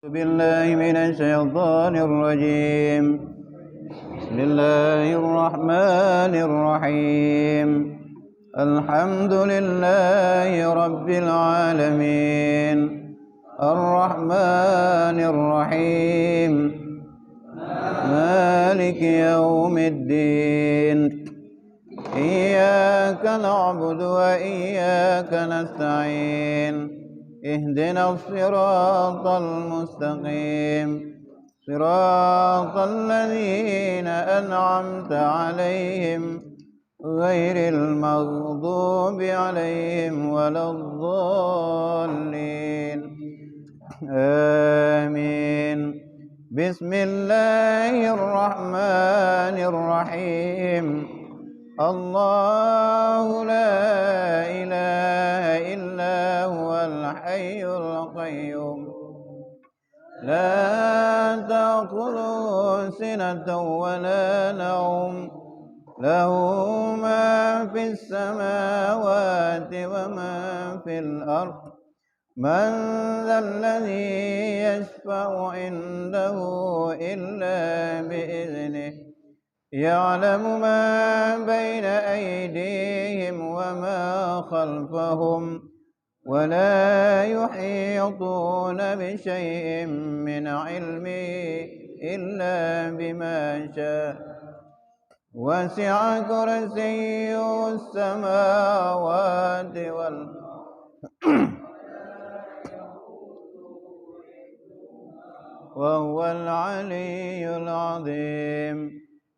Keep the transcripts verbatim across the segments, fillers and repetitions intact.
بالله من الشيطان الرجيم. بسم الله الرحمن الرحيم. الحمد لله رب العالمين. الرحمن الرحيم. مالك يوم الدين. إياك نعبد وإياك نستعين. اهدنا الصراط المستقيم. صراط الذين أنعمت عليهم غير المغضوب عليهم ولا الضالين. آمين. بسم الله الرحمن الرحيم. الله لا إله إلا هو الحي القيوم. لا تأخذه سنة ولا نوم. له ما في السماوات وما في الأرض. من ذا الذي يشفع عنده إلا بإذنه. يعلم ما بين أيديهم وما خلفهم. ولا يحيطون بشيء من علمه إلا بما شاء. وسع كرسيه السماوات والأرض. وهو العلي العظيم.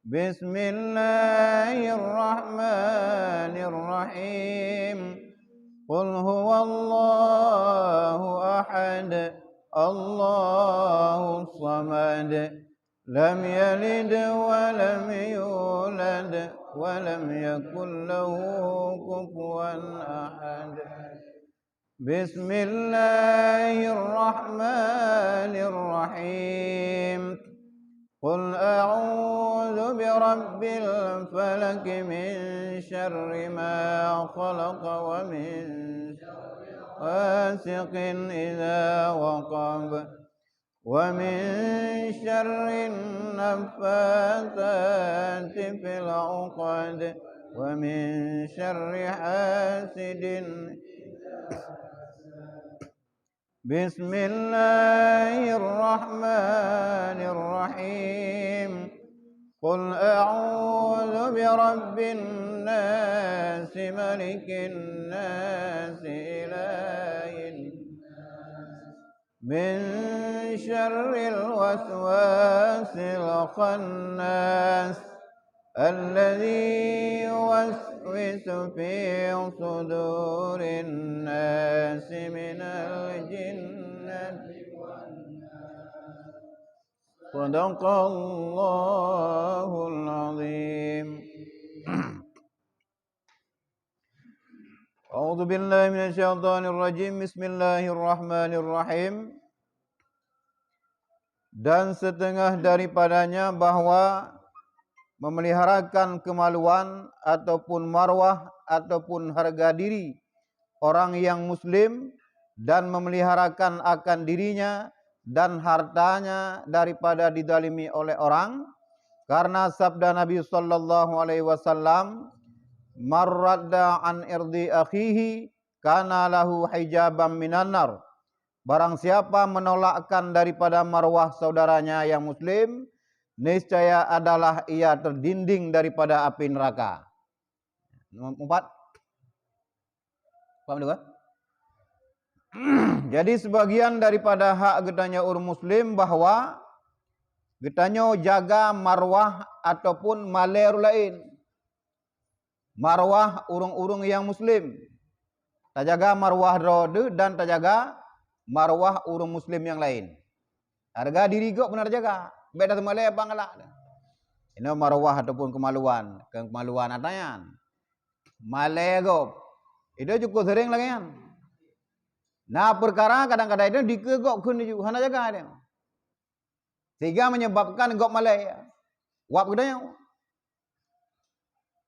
بسم الله الرحمن الرحيم. قل هو الله أحد. الله الصمد. لم يلد ولم يولد ولم يكن له كفوا أحد. بسم الله الرحمن الرحيم. قل أعوذ برب الفلق، من شر ما خلق، ومن شر غاسق إذا وقب، ومن شر النفاثات في العقد، ومن شر حاسد. بسم الله الرحمن الرحيم. قل أعوذ برب الناس، ملك الناس، إله الناس، من شر الوسواس الخناس، الذي يوسوس في صدور الناس من الجنة والناس. صدق الله العظيم. أعوذ بالله من الشيطان الرجيم. بسم الله الرحمن الرحيم. Dan setengah daripadanya bahwa memeliharakan kemaluan ataupun marwah ataupun harga diri orang yang muslim dan memeliharakan akan dirinya dan hartanya daripada didalimi oleh orang, karena sabda Nabi sallallahu alaihi wasallam, "Marradda an irdi akhihi kana lahu hijaban minan nar." Barang siapa menolakkan daripada marwah saudaranya yang muslim, niscaya adalah ia terdinding daripada api neraka. Nomor empat. Paham tu kan? Jadi sebagian daripada hak geutanyoe ureuëng muslim bahwa geutanyoe jaga marwah ataupun malée ureuëng laén. Marwah ureuëng-ureuëng nyang muslim. Tajaga marwah droe deuh dan tajaga marwah ureuëng muslim nyang laén. Hareuga diri gob beuna tajaga. Bék tateumalée bang galak. Inoe marwah ataupun keumaluan, keumaluan ata nyan. Malée gob. Itu cukup sering lagée nyan. Na peukara kadang-kadang itu dikeue gob kheun laju, hana jaga dia. Sehingga menyebabkan gob malée. Wab geutanyoe.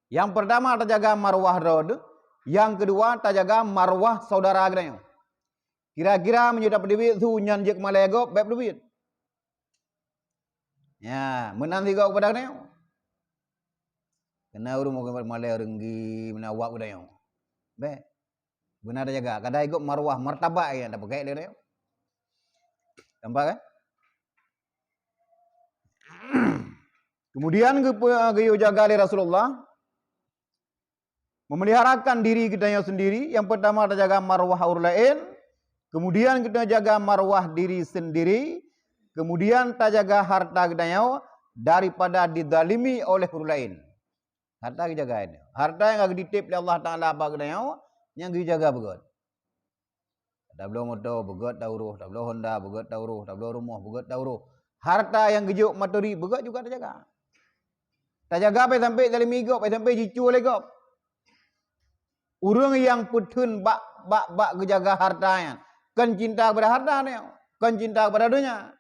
Yang pertama tajaga marwah droe deuh, yang kedua tajaga marwah saudara geutanyoe. Kira-kira meunyoe tapeuteubiet su nyan jeuet keu malèe gob, bèk peuteubiet. Ya, meunan sigoe keupada geutanyoe. Keunan ureueng mungken malèe reunggi meunan awak geutanyoe. Bèk. Beuna tajaga. Kadai gob marwah, martabat nyang tapeugèt lé geutanyoe. Nampak kan? Kemudian geupe-, geuyue jaga lé Rasulullah, memeliharakan diri geutanyoe sendiri. Yang pertama, tajaga marwah ureueng laén, kemudian geutanyoe jaga marwah diri sendiri, kemudian tajaga harta geutanyoe daripada dizalimi oleh ureueng laén. Harta geujaga nyoe. Harta nyang ka geutitép lé Allah Taala bak geutanyoe, nyan geujaga beugöt. Tabloe moto, beugöt tauroh, tabloe Honda, beugöt tauroh, tabloe rumoh, beugöt tauroh. Harta nyang geujok maturi, beugöt juga tajaga. Tajaga bèk sampai zalimi gob, bèk sampai jicue lé gob. Ureueng nyang peutheun bak, bak, bak geujaga harta nyan, kon cinta kepada harta nyoe, kon cinta kepada donya.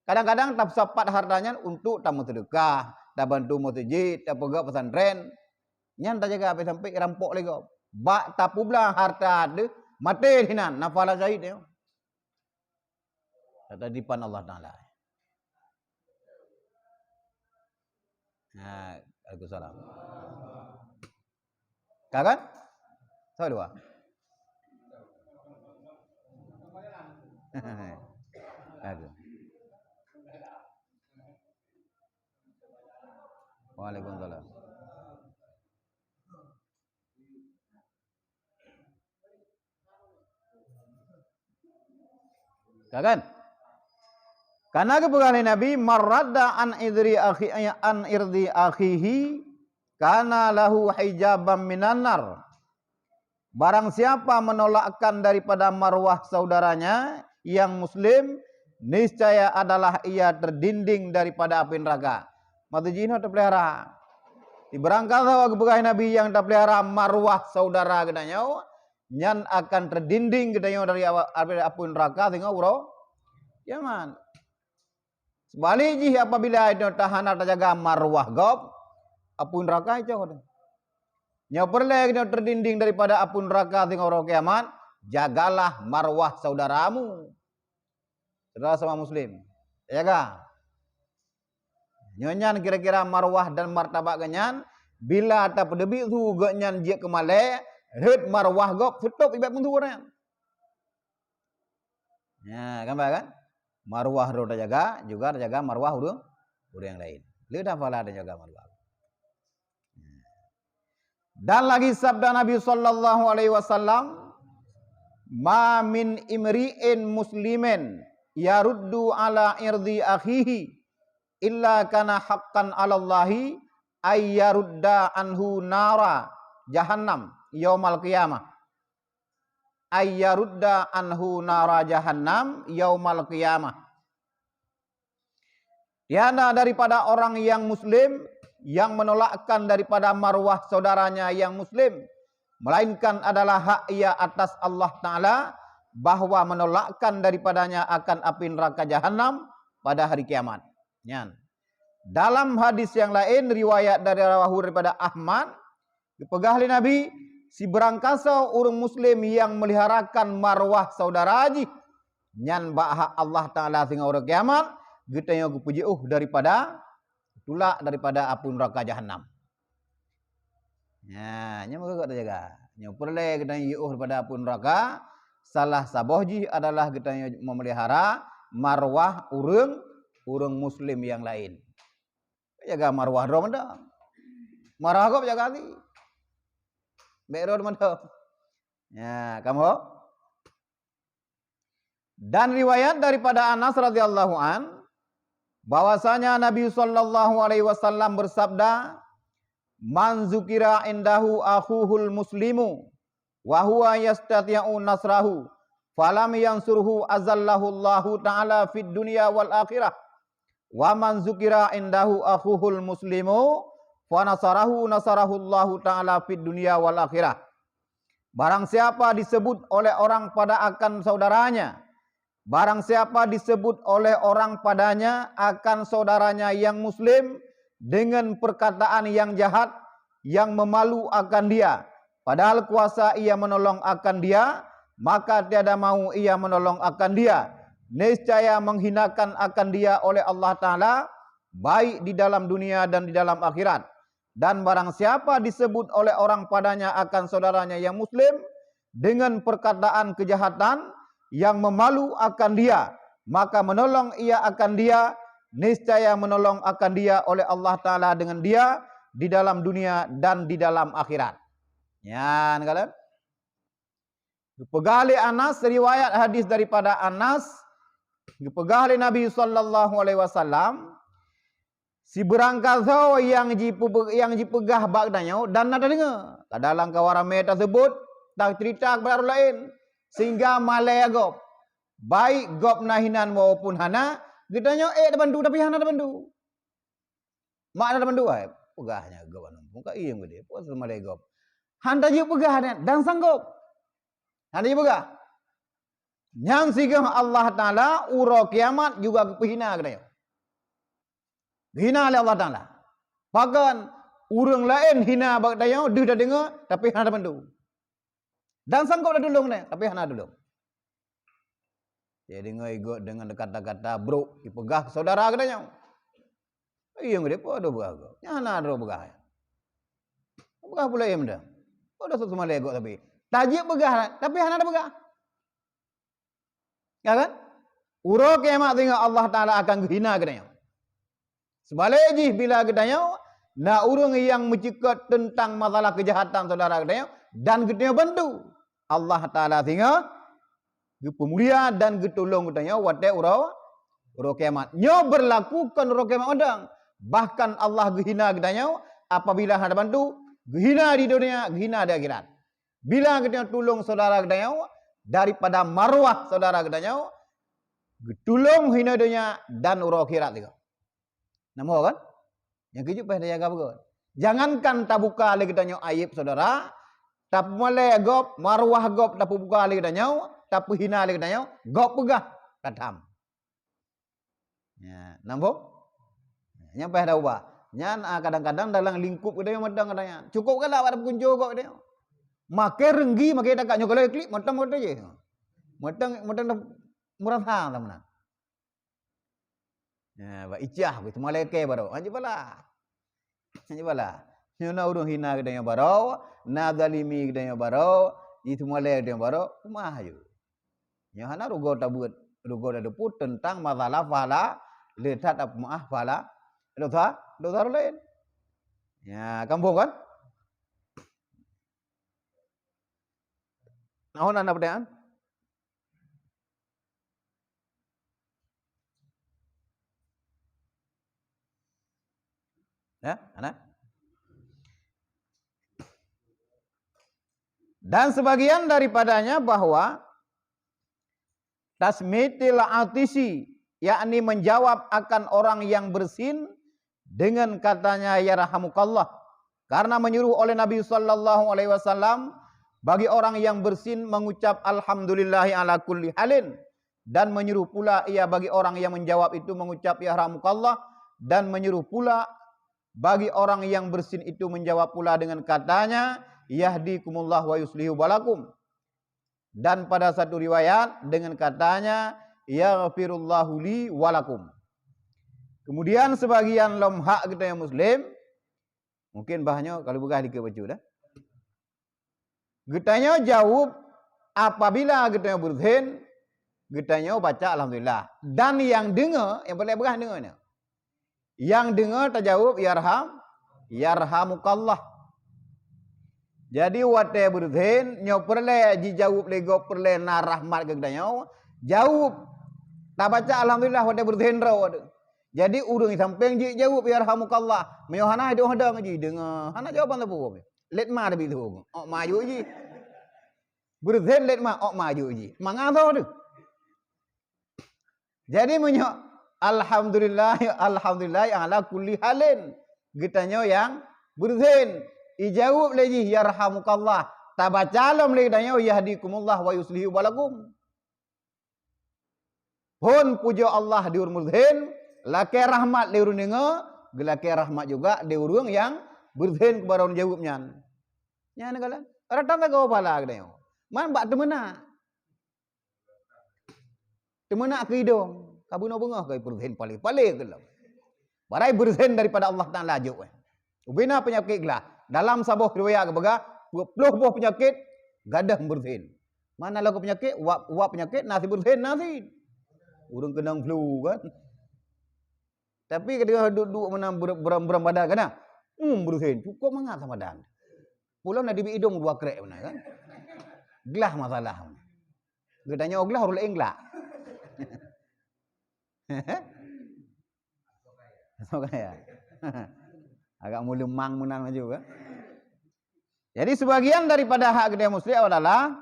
Kadang-kadang tapeusapat harta nyan untuk tameuseudeukah, tabantu meuseujid, tapeugöt pesantren. Nyan tajaga bèk sampai rampok lé gob. Bak tapeublang harta deuh maté hinan, nafala syahid nyoe. Kata dipan Allah Taala. Ha, waalaikumsalam. Ka kan? Soe dua? Aku. Waalaikumsalam. Ka kan? Karena geupeugah lé Nabi, "Man radda an idri akhi, an irdi akhihi, kana lahu hijaban minan nar." Barang siapa menolakkan daripada marwah saudaranya yang muslim, niscaya adalah ia terdinding daripada api neraka. Maksud jih nyoe tapeulihara. Di barang kasoe geupeugah Nabi nyang tapeulihara marwah saudara geutanyoe, nyan akan terdinding geutanyoe dari awa-, dari apui neraka singoh uroe kiamat. Seubalik jih, apabila geutanyoe tahana tajaga marwah gob, apui neraka icoe geutanyoe. Nyoe peureulée geutanyoe terdinding daripada apui neraka singoh uroe kiamat, jagalah marwah saudaramu. Saudara sama muslim, jaga. Nyoe nyan kira-kira marwah dan martabat geuhnyan, bila tapeuteubiet su geuhnyan jeuet keu malée, rhot marwah gob, seutôb ibak peunsu nyan. Nya, gambar kan? Marwah droe tajaga, juga tajaga marwah ureueng, ureueng laén. Le dah pala tajaga marwah. Dan lagi sabda Nabi sallallahu alaihi wasallam, "Ma min imri'in muslimin yaruddu ala irdi akhihi illa kana haqqan 'alallahi ay yarudda anhu nara jahannam yaumal qiyamah." Ay yarudda anhu nara jahannam yaumal qiyamah. Tiada daripada orang yang muslim yang menolakkan daripada marwah saudaranya yang muslim, melainkan adalah hak ia atas Allah Taala, bahwa menolakkan daripadanya akan api neraka jahannam pada hari kiamat. Nyan. Dalam hadis yang lain, riwayat dari, rawahu, daripada Ahmad, geupeugah lé Nabi, "Sibarang kasoe ureuëng muslim nyang meuliharakan marwah syedara jih, nyan bak hak Allah Taala singoh uroe kiamat, geutanyoe geupeujiôh daripada, tulak daripada apui neuraka jahanam." Nah, nyan meukeue tajaga. Nyoe peureulée geutanyoe jiôh daripada apui neuraka, salah saboh jih adalah geutanyoe meumeulihara marwah ureuëng, ureuëng muslim nyang laén. Jaga marwah droe mantong. Marwah gob jaga lé. Bék droe mantong. Ya, kamoe. Dan riwayat daripada Anas radhiyallahu an, bahwasanya Nabi sallallahu alaihi wasallam bersabda, "Man zukira indahu akhuhul muslimu wa huwa yastati'u nasrahu, falam yansurhu azallahu Allahu ta'ala fid dunya wal akhirah. Wa man zukira indahu akhuhul muslimu, fa nasarahu nasarahu Allahu ta'ala fid dunya wal akhirah." Barang siapa disebut oleh orang pada akan saudaranya, barang siapa disebut oleh orang padanya akan saudaranya yang muslim dengan perkataan yang jahat, yang memalu akan dia, padahal kuasa ia menolong akan dia, maka tiada mau ia menolong akan dia. Niscaya menghinakan akan dia oleh Allah Ta'ala, baik di dalam dunia dan di dalam akhirat. Dan barang siapa disebut oleh orang padanya akan saudaranya yang muslim dengan perkataan kejahatan yang memalu akan dia, maka menolong ia akan dia, niscaya menolong akan dia oleh Allah Ta'ala dengan dia di dalam dunia dan di dalam akhirat. Nyan kalon. Geupeugah lé Anas, riwayat hadis daripada Anas, geupeugah lé Nabi sallallahu alaihi wasallam, sibeurangkasoe nyang jipeube-, nyang jipeugah bak geutanyoe dan na tadeungoe. Kadang lam kawan ramé taseubut, taceurita keupada ureuëng laén, sehingga malée gob. Baik gob na hinan maupun hana, geutanyoe ék tabantu tapi hana tabantu. Mak na tabantu, ai, peugah nyan gob anu, muka iem geude, peue seumalée gob. Han tajeuet peugah nyan dan sanggob. Han tajeuet peugah. Nyan sigoe Allah Ta'ala uroe kiamat juga geupeuhina geutanyoe. Geuhina lé Allah Ta'ala. Pakon ureuëng laén hina bak geutanyoe, deuh tadeungoe, tapi hana tabantu. Dan sanggob tatulông nyan, tapi hana tulông. Jadi deungoe igot deungon kata-kata brok jipeugah keu saudara geutanyoe. Iya, ngon dipeue droe peugah gob? Nyan hana droe peugah. Peugah pula iya meudan. Peue dosa seumalée gob tapi? Tajeuet peugah, tapi hana tapeugah. Ya kan? Uroe kiamat singoh Allah Ta'ala akan geuhina geutanyoe. Seubalek jih bila geutanyoe na ureuëng nyang meuceukeut teuntang masalah keujahatan saudara geutanyoe dan geutanyoe bantu, Allah Ta'ala singoh geupeumulia dan geutulông geutanyoe watée uroe, uroe kiamat. Nyoe beurlaku kon uroe kiamat mantong. Bahkan Allah geuhina geutanyoe apabila hana bantu, geuhina di dunia, geuhina di akhirat. Bila geutanyoe tulông saudara geutanyoe daripada marwah saudara geutanyoe, geutulông hinoe donya dan uroe akhirat juga. Namoe kan? Nyang keujeuet payah tajaga beugöt. Jangankan tabuka lé geutanyoe aieb saudara, tapeumalée gob, marwah gob tapeubuka lé geutanyoe, tapeuhina lé geutanyoe, gob peugah ka tham. Ya, nampak? Nyang payah taubah. Nyan, ah, kadang-kadang dalam lingkup geutanyoe mantong geutanyoe. Cukup galak bak tapeukunco gob geutanyoe. Makai reunggi, makai takat nyoe kalau klik, mantong-mantong jih. Mantong, mantong dah meurasa lah meunan. Ya, bak icah, bak teuma lekée baroe. Hanjeuet bala. Hanjeuet bala. Nyoe na ureuëng hina geutanyoe baroe, na zalimi geutanyoe baroe, jiteumulée geutanyoe baroe, keumah aju. Nyoe hana rugoe tabeuet, rugoe tadeupue teuntang masalah pahala le that tapeumaáh pahala dosa, dosa ureuëng laén. Ya, kamoe kan? Nah, hana, hana peutanyaan? Ya, hana? Dan sebagian daripadanya bahwa tasmitil atisi, yakni menjawab akan orang yang bersin dengan katanya, "Yarhamukallah." Karena menyuruh oleh Nabi sallallahu alaihi wasallam bagi orang yang bersin mengucap, "Alhamdulillahi ala kulli halin." Dan menyuruh pula ia bagi orang yang menjawab itu mengucap, "Yarhamukallah." Dan menyuruh pula bagi orang yang bersin itu menjawab pula dengan katanya, "Yahdikumullah wa yuslihu balakum." Dan pada satu riwayat dengan katanya, "Yaghfirullahu li wa lakum." Kemudian sebagian lom hak geutanyoe muslim, mungkin bah nyoe kalau beugah dikeue bacut dah. Geutanyoe jaweueb, apabila geutanyoe beureusen, geutanyoe baca alhamdulillah. Dan nyang deungoe, nyang paleng beugah deungoe nyoe. Nyang deungoe tajaweueb, "Yarham, yarhamukallah." Jadi watée beureusen, nyoe peureulée jijaweueb lé gob, peureulée na rahmat keu geutanyoe, jaweueb. Tabaca alhamdulillah watée beureusen droe. Jadi ureuëng sampéng jijaweueb, "Yarhamukallah." Meunyoe hana, hidoh hadang jih deungoe, hana jawaban teupeu. Lét ma teubiet teuh. Ôk ma jaweueb jih. Beureusen lét ma, ôk ma jaweueb jih. Mangat soe teuh. Jadi meunyoe alhamdulillah, alhamdulillah ala kulli halin. Geutanyoe nyang beureusen, ijaweueb lé jih, "Yarhamukallah." Tabaca lom lé geutanyoe, "Yahdikumullah wa yuslihu balakum." Phon pujoe Allah di ureuëng beureusen, lakée rahmat lé ureuëng deungoe, geulakée rahmat juga lé ureuëng nyang beureusen keu barô jaweueb nyan. Nyan kalon, rata sagoe pahala geutanyoe. Man bak teumeunak. Meunak keu idong, ka bunoe beungoh ka beureusen palé, palé keu lom. Barang beureusen daripada Allah Taala jok, eh. Ubena peunyakét glah. Dalam saboh riwayat geupeugah, peuet ploh boh peunyakét gadoh beureusen. Mana lagu peunyakét, wab, wab peunyakét, na sibeureusen, na si. Ureueng keunong flu kan. Tapi ketika duek-duek meunan ber-, beram-beram badan kan, nah. Hmm, beureusen, cukup mangat sama dan. Pulang na dibi idong dua krek meunan kan. Glah masalah. Geutanyoe glah ureueng laén glak. Sok kaya. Agak meuleumang meunan maju kan. Jadi sebagian daripada hak geutanyoe muslim adalah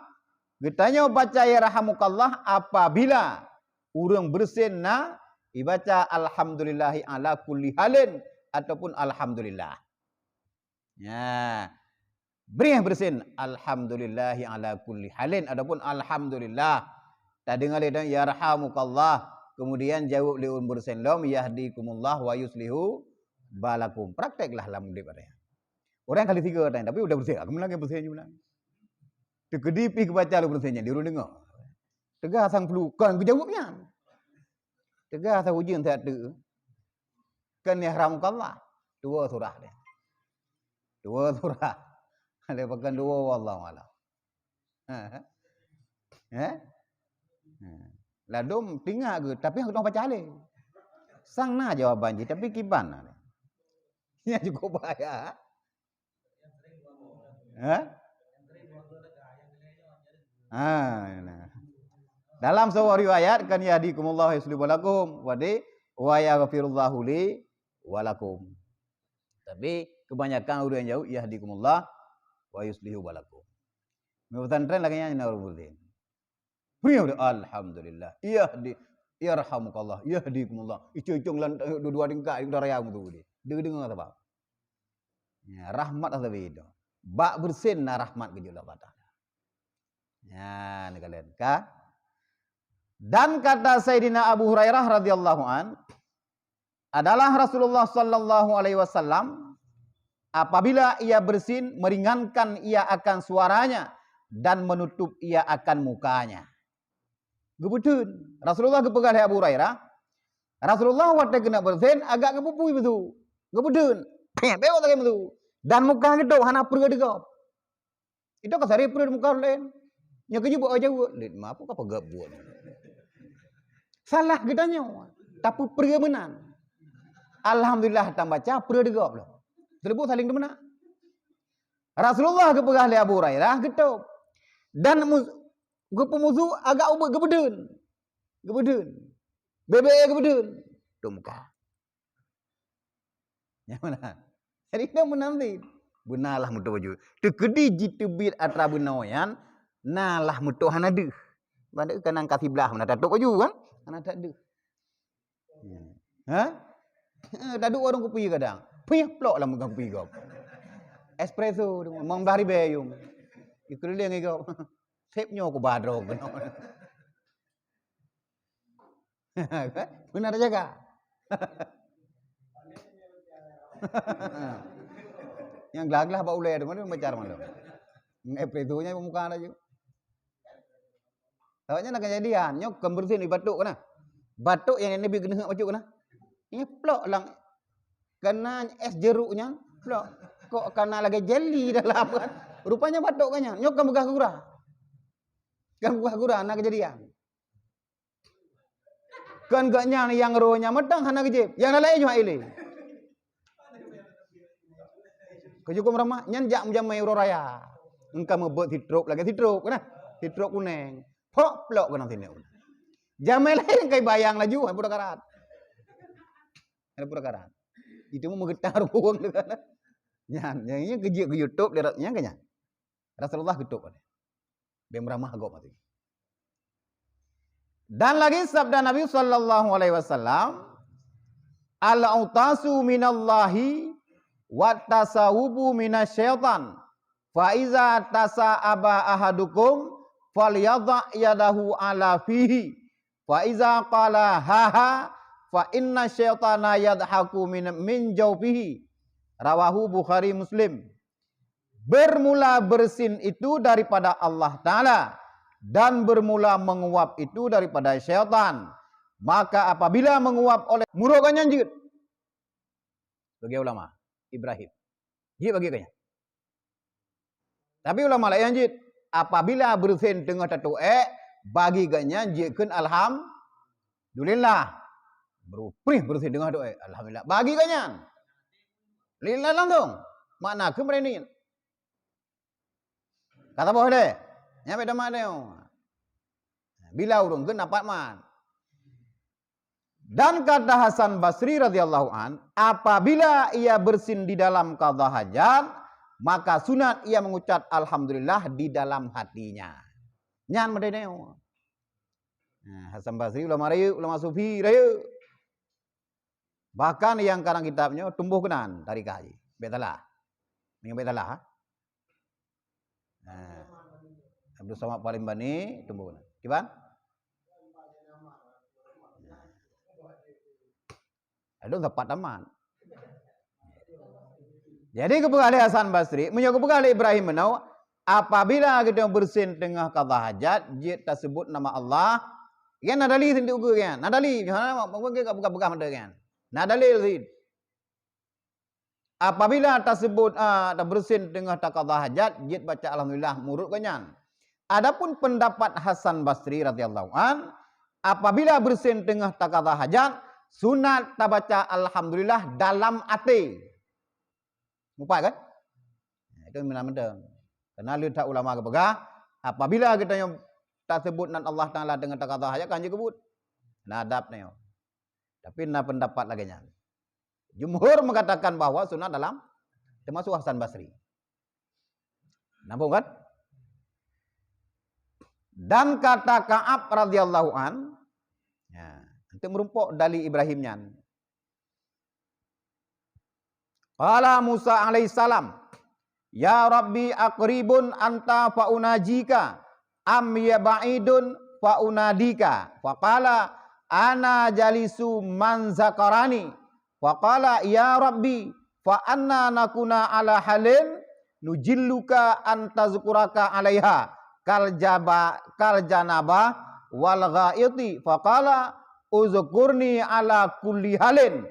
geutanyoe baca yarhamukallah apabila ureueng beureusen na ibaca alhamdulillahi ala kulli halin ataupun alhamdulillah. Ya. Bri beureusen alhamdulillahi ala kulli halin ataupun alhamdulillah. Tadeungoe lé dan yarhamukallah. Kemudian jaweueb lé ureueng beureusen lom yahdikumullah wa yuslihu balakum. Prakteklah lam udeb anda. Ureueng kali tiga tanya, tapi udah beureusen. Aku lagi beureusen je meunan. Teukeudi pih geubaca lé beureusen nyan di ureueng deungoe. Teuga sang flu kon geujaweueb nyan. Teuga sang ujeuen that teu. Kan yarhamukallah. Dua surah deh. Dua surah. Ada bahkan dua wallahu alam. Ha? Ha? Ha. Ladom tinggal ke, tapi yang kedua baca alih. Sang na jawaban je, tapi kiban na. Ya cukup bahaya. Ha? Ha, nah. Dalam sebuah riwayat kan yahdikumullah yuslihu balakum wa di wa yaghfirullahu li walakum. Tapi kebanyakan ureueng jaweueb yahdikumullah wa yuslihu balakum. Di pesantren lagèe nyan na ureueng beureusen. Bri udah alhamdulillah. Yahdi yarhamukallah, yahdikumullah. Icung-icung lan dua-dua tingkat di raya mutu dia. Deungoe sabab. Ya, rahmat asa beda. Bak beureusen na rahmat geujok Allah Taala. Ya, ni kalian ka. Dan kata Sayyidina Abu Hurairah radhiyallahu an, adalah Rasulullah sallallahu alaihi wasallam apabila ia bersin meringankan ia akan suaranya dan menutup ia akan mukanya. Geubeuteun. Rasulullah geupeugah lé Abu Hurairah, Rasulullah watèe keuneuk bersin agak geupeupui beusu. Geubeuteun. Bewok lagèe beusu. Dan muka geutok hana peureuga digop. Itu ka sari peureuet muka laén. Nyoe keujeuet buet jaweueb. Lét ma peue ka peugah buet. Salah geutanyoe. Tapi peureuet meunan. Alhamdulillah tambaca peureuet digop lom. Teuleubu saling teumeunak. Rasulullah geupeugah lé Abu Hurairah geutôb. Dan mu-, geupeumusu agak ubeuet geubeudeun. Geubeudeun. Bebek geubeudeueng. Tueng muka. Nyang mana? Jadi kita menanti. Benalah meutuah baju. Teukeudi jiteubiet atra beunoe nyan, nalah meutuah hana deuh. Bandeu kanang ka siblah mana tatup baju kan? Hana tak deuh. Ha? Eh, taduek warong kupi kadang. Pih plok lam megang kupi gop. Espresso, mambah ribèe yum. Dikeliling gop. Sep nyoe ku badrong keunoe. Beuna jaga. Nyang glah-glah bak ulèe tu, mana bacar malam. Eh, itu nya muka laju. Awaknyan akan jadian, nyoe kan beureusin di batuk kana. Batuk nyang Nabi geuneuk bacut kana. Nyoe plok lang kana es jeruk nyan, plok. Kok kana lagèe jeli dalam kan. Rupanya batuk kan nyan. Nyoe kan beugah gura. Kan beugah gura na kejadian. Kan gak nyan nyang roh nyang meudang hana geujép. Nyang laén nyoe ilé. Keujukung ramah, nyan jak meujamai uroe raya. Engka meubeuet sitrop lagèe sitrop, kan? Sitrop kunèng. Pok plok keunan sineuk. Jamai laén kai bayang laju, hai budak karat. Hai budak karat. Itu meugeutang ruweueng tu kan. Nyan, nyan, nyan keujeuet keu YouTube, lihat nyan kan nyan. Rasulullah geutôb. Bèk meuramah gob maté. Dan lagi sabda Nabi sallallahu alaihi wasallam, "Al-'utasu minallahi wa tasawubu minasyaitan. Fa iza tasa'aba ahadukum falyadha' yadahu ala fihi. Fa iza qala ha ha fa inna syaitana yadhaku min, min jaufihi." Rawahu Bukhari Muslim. Bermula bersin itu daripada Allah Ta'ala. Dan bermula menguap itu daripada syaitan. Maka apabila menguap oleh murid gobnyan jeuet. Bagi ulama, Ibrahim. Jeuet bagi gobnyan. Tapi ulama laén jeuet, apabila beureusin teungoh tatuek, bagi gobnyan jeuet kheun alhamdulillah. Beureuprih beureusin teungoh tatuek, alhamdulillah. Bagi gobnyan. Lillah langsung. Makna kheun beurani. Ka saboh lé. Nyan beda makna. Bila ureuëng kheun dapat mat. Dan kata Hasan Basri radhiyallahu an, apabila ia bersin di dalam qadha hajat, maka sunat ia mengucap alhamdulillah di dalam hatinya. Nyan meudeh nyoe. Nah, Hasan Basri ulama rayeuk, ulama sufi rayeuk. Bahkan nyang karang kitab nyoe tumboh keunan tarikah jih. Bèk salah. Meunyoe bèk salah, ha? Nah, Abdul Samad Palembang ni tumboh keunan. Kiban? Aduh, tepat tamat. Jadi, geupeugah lé Hasan Basri, meunyoe geupeugah lé Ibrahim meunoe, apabila geutanyoe beureusin teungoh qadha hajat, jeuet taseubut nama Allah, kan na dalil sintu geuh kan? Na dalil, ha, peugah-peugah mantong kan? Na dalil sit. Apabila taseubut, a, tabeureusin teungoh taqadha hajat, jeuet baca alhamdulillah meunurot gobnyan. Adapun pendapat Hasan Basri radhiyallahu an, apabila beureusin teungoh taqadha hajat, sunat tabaca alhamdulillah dalam até. Mupat kan? Nah, itu mina mantong. Karena le that ulama geupeugah, apabila geutanyoe taseubut nan Allah Taala teungoh taqadha hajat, kan jeuet keubuet. Na adab nyoe. Tapi na pendapat lagèe nyan. Jumhur mengatakan bahwa sunat dalam, termasuk Hasan Basri. Nampak kan? Dan kata Ka'ab radhiyallahu an, ya, untuk merumpok dalil Ibrahim nyan. Qala Musa alaihissalam, "Ya Rabbi, aqribun anta fa unajika, am ya ba'idun fa unadika?" Faqala, "Ana jalisu man zakarani." Faqala, "Ya Rabbi, fa anna nakuna ala halin nujilluka an tazkuraka alaiha, kal jaba-, kal janabah wal ghaiti." Faqala, "Uzkurni ala kulli halin."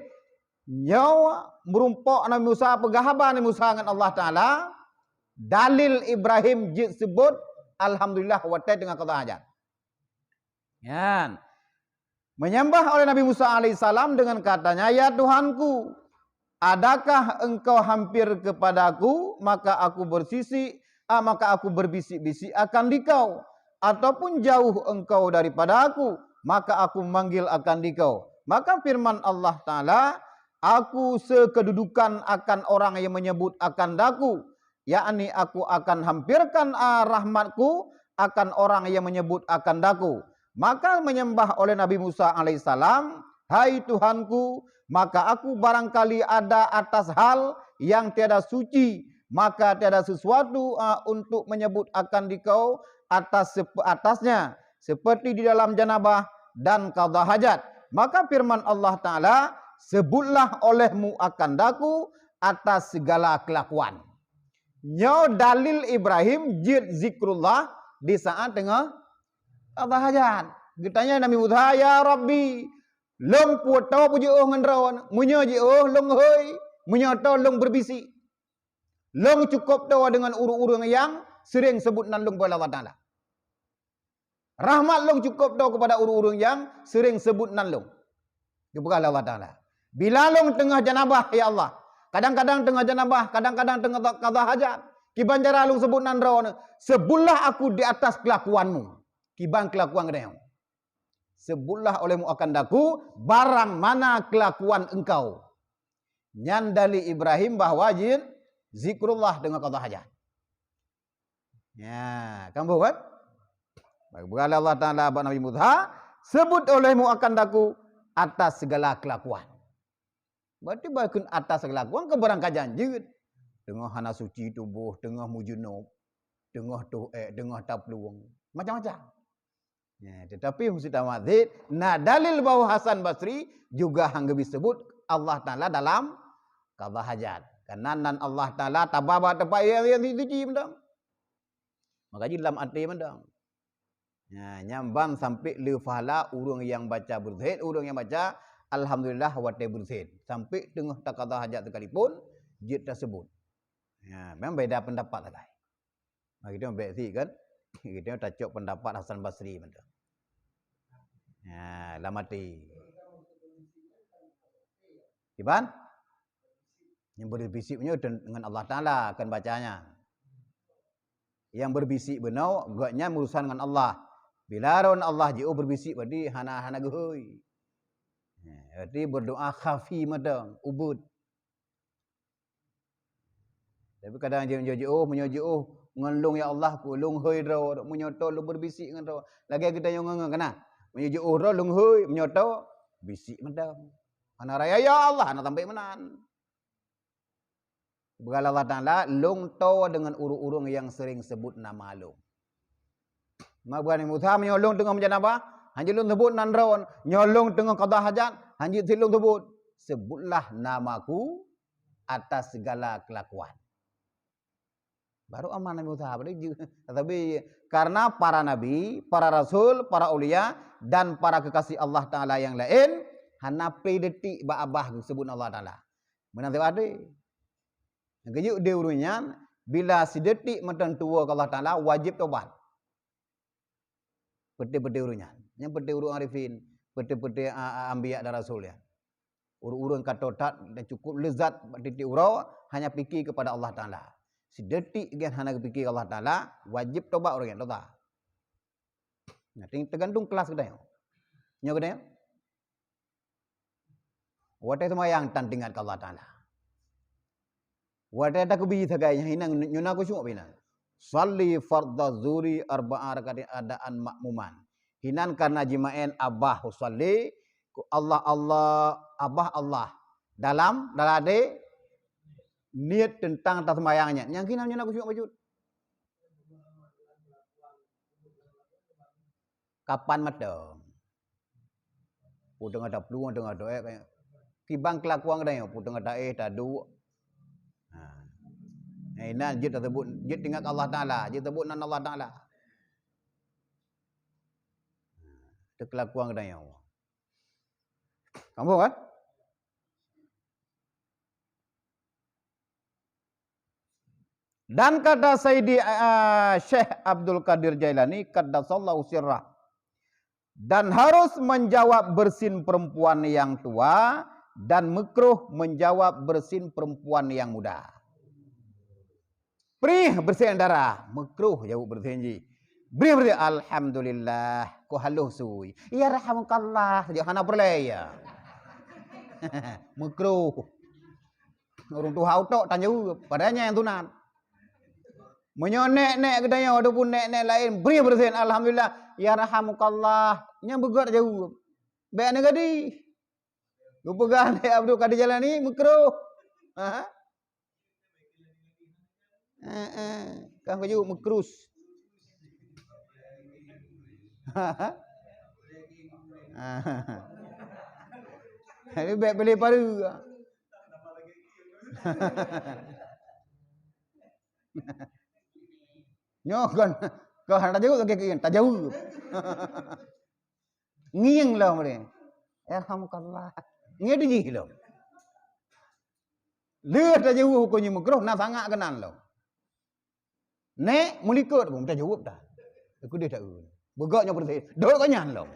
Nyoe meurumpok Nabi Musa peugah haba Nabi Musa ngon Allah Taala, dalil Ibrahim jeuet seubut alhamdulillah watèe teungoh qadha hajat. Nyan. Menyembah oleh Nabi Musa alaihissalam dengan katanya, "Ya Tuhanku, adakah engkau hampir kepadaku, maka aku bersisik, ah, maka aku berbisik-bisik akan dikau, ataupun jauh engkau daripada aku, maka aku memanggil akan dikau?" Maka firman Allah Taala, "Aku sekedudukan akan orang yang menyebut akan daku, yakni aku akan hampirkan, ah, rahmatku akan orang yang menyebut akan daku." Maka menyembah oleh Nabi Musa alaihissalam, "Hai Tuhanku, maka aku barangkali ada atas hal yang tiada suci, maka tiada sesuatu, ah, untuk menyebut akan dikau atas sep-, atasnya, seperti di dalam janabah dan qadha hajat." Maka firman Allah Taala, "Sebutlah olehmu akan daku atas segala kelakuan." Nyoe dalil Ibrahim jeuet zikrullah di saat teungoh qadha hajat. Geutanyong Nabi Musa, "Ya Rabbi, lôn peue toe peujiôh ngon droe? Meunyoe jiôh, lôn hôi, meunyoe toe, lôn berbisik. Lôn cukôp toe deungon ureuëng-ureuëng nyang sering seubut nan lôn bak Allah Taala." Rahmat lôn cukôp toe keupada ureuëng-ureuëng nyang sering seubut nan lôn. Geupeugah lé Allah Taala. Bila lôn teungoh janabah, ya Allah. Kadang-kadang teungoh janabah, kadang-kadang teungoh qadha hajat. Kiban cara lôn seubut nan droeneuh, "Seubutlah aku di atas kelakuanmu." Kiban kelakuan geutanyoe. "Seubutlah olehmu akan daku barang mana kelakuan engkau." Nyan dalil Ibrahim bahwa jeuet zikrullah teungoh qadha hajat. Ya, kan boh kan? Bagi Allah Taala bak Nabi Musa, "Seubut olehmu akan daku atas segala kelakuan." Berarti bukan atas segala kelakuan, keu barang ka jeuet. Teungoh hana suci tuboh, teungoh meujunub, teungoh toh ék, teungoh taplueng, macam-macam. Ya, tetapi Musa Tamazid, na dalil bahwa Hasan Basri juga han geubri seubut Allah Taala dalam qadha hajat. Karena nan Allah Taala taba bak teumpat nyang, nyang suci mantong. Maka jih lam até mantong. Nah, nyan ban sampai le pahala ureuëng nyang baca beureusin, ureuëng nyang baca alhamdulillah watée beureusin. Sampai teungoh taqadha hajat sekalipun, jeuet taseubut. Ya, memang beda pendapat sagai. Nah, kita bek sih kan. Kita tacok pendapat Hasan Basri macam. Ya, lam hati. Iban? Yang berbisik punya dengan Allah Taala akan bacanya. Yang berbisik beunau, gobnyan urusan dengan Allah. Bila ron Allah jiôh berbisik, berarti hana hana geuhôi. Ya, berarti berdoa khafi mantong, ubit. Tapi kadang jeuet jiôh, meunyoe jiôh ngon lôn, "Ya Allah, ku lôn hôi droe," meunyoe toe lôn berbisik ngon droe. Lagée geutanyoe ngon kana. Meunyoe jiôh droe lôn hôi, meunyoe toe bisik mantong. Hana raya, "Ya Allah," hana sampai meunan. Beugalah Allah Taala, lôn toe dengan ureuëng-ureuëng nyang sering sebut nama lôn. Meubuet Nabi Musa, meunyoe lôn teungoh meujanabah, hanjeuet lôn sebut nan droe. Nyoe lôn teungoh qadha hajat, hanjeuet sit lôn sebut. Sebutlah namaku atas segala kelakuan. Baru aman Nabi Musa, tapi karena para nabi, para rasul, para aulia, dan para kekasih Allah Taala yang lain, hana pi detik bak abah geusebut Allah Taala. Meunan sabe. Geuyue di ureuëng nyan, bila sidetik meuteun tuwoe keu Allah Taala, wajib tobat. Peuté-peuté ureuëng nyan. Nyang peuté ureuëng arifin, peuté-peuté, a, a, anbiya dan rasul nyan. Ureuëng-ureuëng ka tobat dan cukup lezat bak titik uroe, hanya pikir kepada Allah Taala. Sidetik gen hana geupikir Allah Taala, wajib tobat ureuëng nyan, tobat. Nah, ting-, tergantung kelas geutanyoe. Nyoe geutanyoe. Watée seumayang tan teuingat keu Allah Taala. Watée takeubi sagai nyang hinan nyoe na khusyuk pinan. Shalli fardhaz zuhri arba'a rakaatin adaan ma'muman. Hinan karena jimaén abah usalli, ku Allah, Allah, abah Allah. Dalam, dalam até niet teuntang taseumayang nyan. Nyang hinan nyoe na khusyuk bacut. Kapan mantong? Peue teungoh taplueng, teungoh doék, kiban kelakuan geutanyoe, peue teungoh taéh, taduek. Ha. Nyang inan jeuet tasebut, jeuet teuingat Allah Taala, jeuet tasebut nan Allah Taala. Teu kelakuan geutanyoe. Kamu kan? Dan kata Sayyidi, eh, Syekh Abdul Qadir Jailani, qaddasallahu sirrah, dan harus menjawab bersin perempuan yang tua dan makruh menjawab bersin perempuan yang muda. Prih bersin darah, makruh jawab bersin jih. Prih bersin, "Alhamdulillah, ku haloh sui." "Ya rahamukallah," saja hana peureulée ya. Makruh. Ureuëng tuha utok tan jaweueb, padahai nyan nyang sunat. Meunyoe nék-nék geutanyoe ataupun nék-nék laén bri beureusen, "Alhamdulillah, ya rahamukallah," nyan beugét jaweueb. Bék neugadih. Geupeugah lé Abdul Qadir Jailani, meukruh. Ha? Heeh, kan kujaweueb meukrus. Jadi bék pilih paru. Nyoe kon, kon hana tajaweueb lagée keu tajaweueb. Ngieng lom deh. Yarhamukallah. Ngieng di jih lom. Lheueh tajaweueb huköm jih meukruh, na sangat keunan lom. Nék meulikot pun tajaweueb dah. Keudeh taeu. Beugok nyoe peureuseh. Dok keu nyan lom.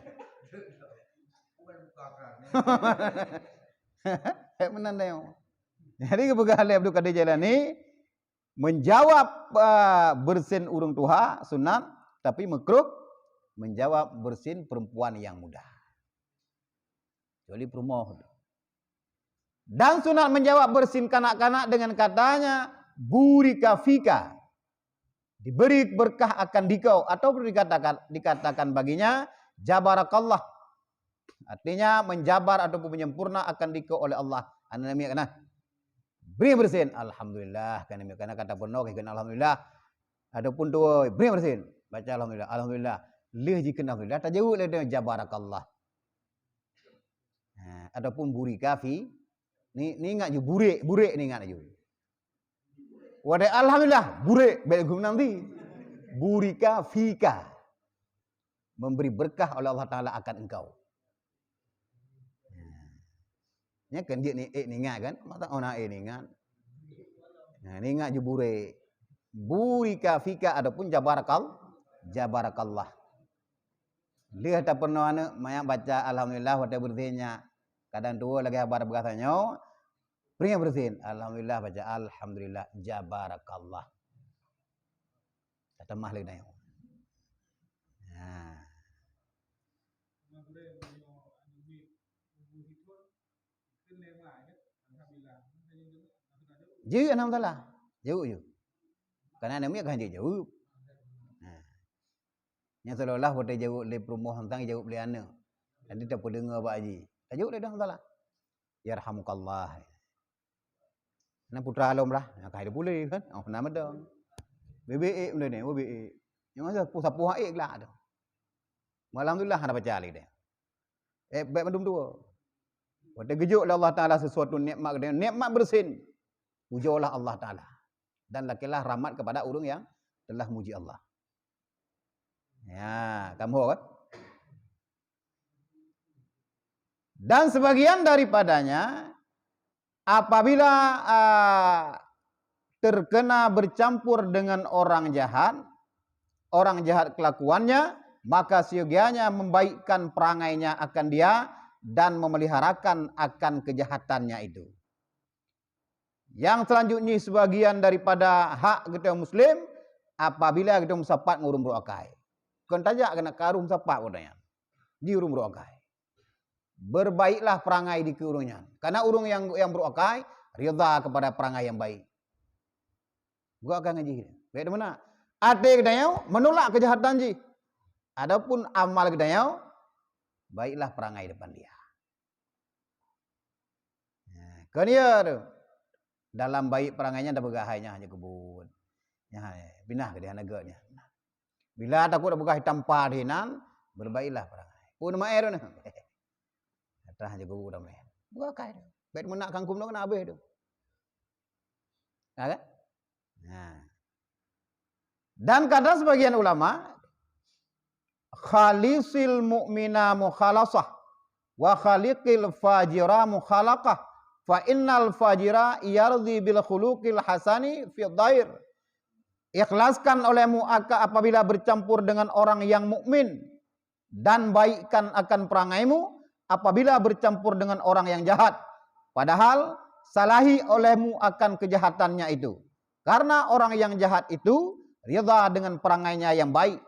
Hek meunan deh. Jadi geupeugah lé Abdul Qadir Jailani, menjawab, ah, beureusen ureuëng tuha sunat, tapi meukruh menjawab beureusen perempuan yang muda. Kecuali peurumoh. Dan sunat menjawab beureusen kanak-kanak dengan katanya, "Burika fika." Diberi berkah akan dikau, atau dikatakan, dikatakan baginya, "Jabarakallah." Artinya menjabar ataupun menyempurna akan dikau oleh Allah. Aneuk miet kana. Bri beureusen, alhamdulillah, kana miet kana kata peunoh keu alhamdulillah. Ataupun tuwoe, bri beureusen, baca alhamdulillah, alhamdulillah. Lheueh jikheun alhamdulillah, tajaweueb lé, "Jabarakallah." Ha, ataupun burika fi, ni, ni ingat ju, burek, burek ni ingat ju. Watée alhamdulillah, burek, bék geuh nanti. Burika fika. memberi berkah oleh Allah Taala akan engkau. Nyan kan dia ni, eh, ingat kan? Mata ona, eh, ingat. Nah, ingat jubure. Burika fika ataupun jabarakal-, jabarakallah. Lheueh tapeurunoe aneuk, manyak baca alhamdulillah watée beureusin nyan. Kadang tuwoe lagée haba beurasa nyoe, peue nyang beureusin, alhamdulillah, baca alhamdulillah, jabarakallah. Tatamah lé nyoe. Nah. Jeuet, alhamdulillah. Jeuet, jeuet. Karena aneuk miet kan jeuet jaweueb. Nah. Nyang seolah-olah watée jaweueb lé peurumoh teuntang jaweueb lé aneuk. Jadi tapeudeungoe bak jih. Tajaweueb lé dah salah. Yarhamukallah. Nah, putra lom lah. Nah, ka hai puléh kan. Oh, na meudong. Bebe ek benda ni, bebe ek. Nyang masa sapu-sapu ek lah tu. Alhamdulillah hana baca lé dia. Eh, baik mandum dua. Watée geujok lé Allah Taala sesuatu nikmat, nikmat beureusin. Pujolah Allah Taala. Dan lakailah rahmat kepada ureuëng yang telah muji Allah. Ya, kamu kan? Dan sebagian daripadanya apabila, ah, terkena bercampur dengan orang jahat, orang jahat kelakuannya, maka siogianya membaikkan perangainya akan dia dan memeliharakan akan kejahatannya itu. Yang selanjutnya sebagian daripada hak geutanyoe muslim, apabila geutanyoe meusapat ngon ureuëng brok akai. Kon tajak keunan ka ureuëng meusapat geutanyoe. Di ureuëng brok akai. Berbaiklah perangai di keu ureuëng nyan. Karena ureuëng yang, yang brok akai, ridha kepada perangai yang baik. Brok akai ngon jih. Baik di mana? Até geutanyoe menolak kejahatan jih. Adapun amal geutanyoe, baiklah perangai depan dia. Nah, kon iya tu. Dalam baik perangai nyan tapeugah hai nyan hana keubut. Nyan hai, pinah ke dia hana gét nyan. Bila takot tapeugah tampa di nan, berbaiklah perangai. Pun maer tu nah. Atas hana keubut dah meh. Buka kai tu. Baik meunak kangkung tu kena habis tu. Ha kan? Nah. Dan kata sebagian ulama, "Khalisil mu'mina mukhalasah, wa khaliqil fajira mukhalaqah, fa innal fajira yardi bil khuluqil hasani fi dhair." Ikhlaskan olehmu aka-, apabila bercampur dengan orang yang mukmin, dan baikkan akan perangaimu apabila bercampur dengan orang yang jahat. Padahal salahi olehmu akan kejahatannya itu. Karena orang yang jahat itu ridha dengan perangainya yang baik.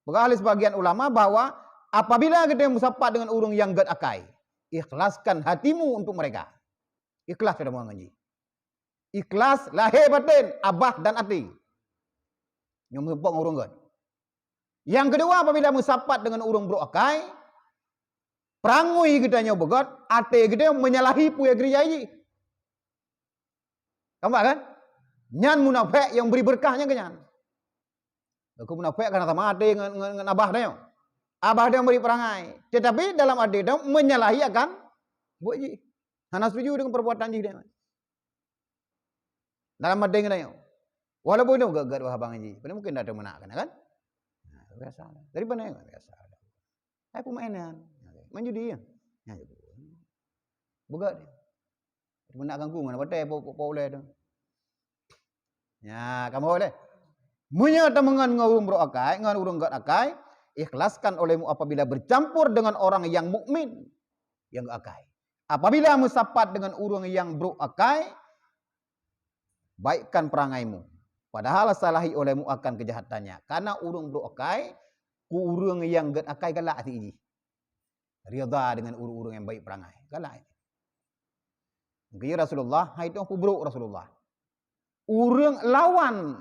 Peugah lé sebagian ulama bahwa apabila geutanyoe meusapat dengan ureuëng nyang gét akai, ikhlaskan hatimu untuk mereka. Ikhlas sudah mengaji. Ikhlas lahé batén, abah dan até. Nyoe meusumpok ngon ureuëng gét. Nyang keudua, apabila meusapat dengan ureuëng brok akai, peurangui geutanyoe beugét, até geutanyoe menyalahi peue nyang geurijai jih. Nampak kan? Nyan munafék nyang bri beureukat nyan keu nyan. Aku munafék kana sama até ngon, ngon, ngon abah tanyoe. Abah tanyoe bri perangai. Tetapi dalam até tanyoe menyalahi akan buet jih. Hana setuju dengan perbuatan jih tanyoe. Dalam até geutanyoe. Walaupun itu gét-gét wah abang jih. Pada mungkin dah ada meunak kan, kan? Nah, biasa. Dari mana? Biasa. Hai pemainan. Main judi ya. Ya, judi. Beugét dia. Meunak kangkung, mana batai po, po, po ulai tu. Ya, kamu boleh. Meunyoe tameungon ngon ureuëng brok akai, ngon ureuëng gét akai, ikhlaskan olehmu apabila bercampur dengan orang yang mukmin, yang gét akai. Apabila meusapat dengan ureuëng yang brok akai, baikkan perangaimu. Padahal salahi olehmu akan kejahatannya. Karena ureuëng brok akai, ku ureuëng yang gét akai galak até jih. Ridha dengan ureuëng-ureuëng yang baik perangai. Galak. Mungkin Rasulullah, hai tu peubrok Rasulullah. Ureuëng lawan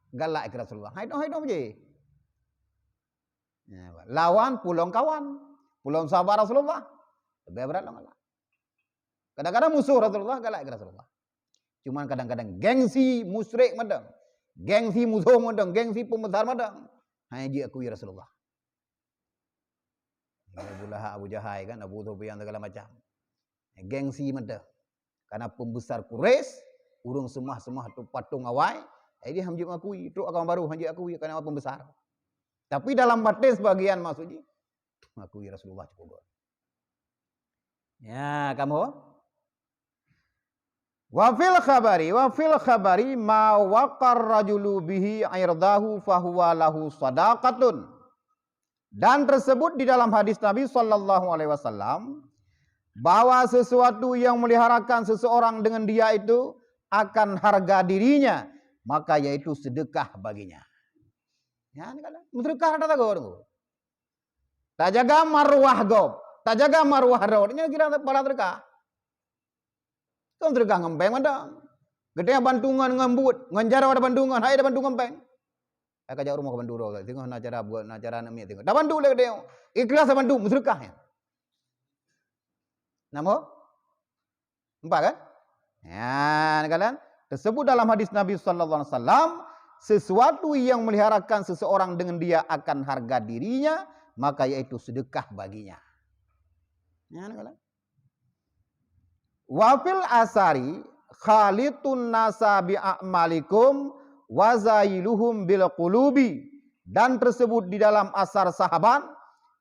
galak keu Rasulullah. Hai tu, hai tu je. Ya, lawan pulong kawan. Pulong sahabat Rasulullah. Lebih berat lom galak. Kadang-kadang musuh Rasulullah galak keu Rasulullah. Cuman kadang-kadang gengsi musyrik mantong. Gengsi musuh mantong, gengsi pembesar mantong. Hanya diakui Rasulullah. Abu Lahab, Abu Jahal kan, Abu Sufyan segala macam. Gengsi mantong. Karena pembesar Quraisy, ureuëng seumah-seumah tu patung awai, jadi hana jeuet mengakui, trok agama baru hana jeuet akui karena pembesar. Tapi dalam batin sebagian maksud jih, "Aku ya Rasulullah cukup got." Ya, kamu? Wa fil khabari, wa fil khabari ma waqar rajulu bihi irdahu fahuwa lahu sadaqatun. Dan tersebut di dalam hadis Nabi sallallahu alaihi wasallam bahwa sesuatu yang meliharakan seseorang dengan dia itu akan harga dirinya, maka yaitu sedekah baginya. Ya, ni kan? Meusedekah rata-rata gob. Tajaga marwah gob, tajaga marwah droe, nyan kira pahala sedekah. Kon teureugah ngon péng mantong. Geutanyoe bantu ngon, ngon buet, ngon jaroe tabantu, ngon hai tabantu ngon péng. Hai ka jak rumoh ka bantu droe, singoh na cara buet, na cara aneuk miet singoh. Tabantu lé geutanyoe. Ikhlas tabantu, meuseudeukah nyan. Nampak? Nampak kan? Nyan kan? Tersebut dalam hadis Nabi sallallahu alaihi wasallam, "Sesuatu yang meliharakan seseorang dengan dia akan harga dirinya, maka yaitu sedekah baginya." Nyan kan? Wa fil asari khalitun nasa bi a'malikum wa zayiluhum bil qulubi. Dan tersebut di dalam asar sahabat,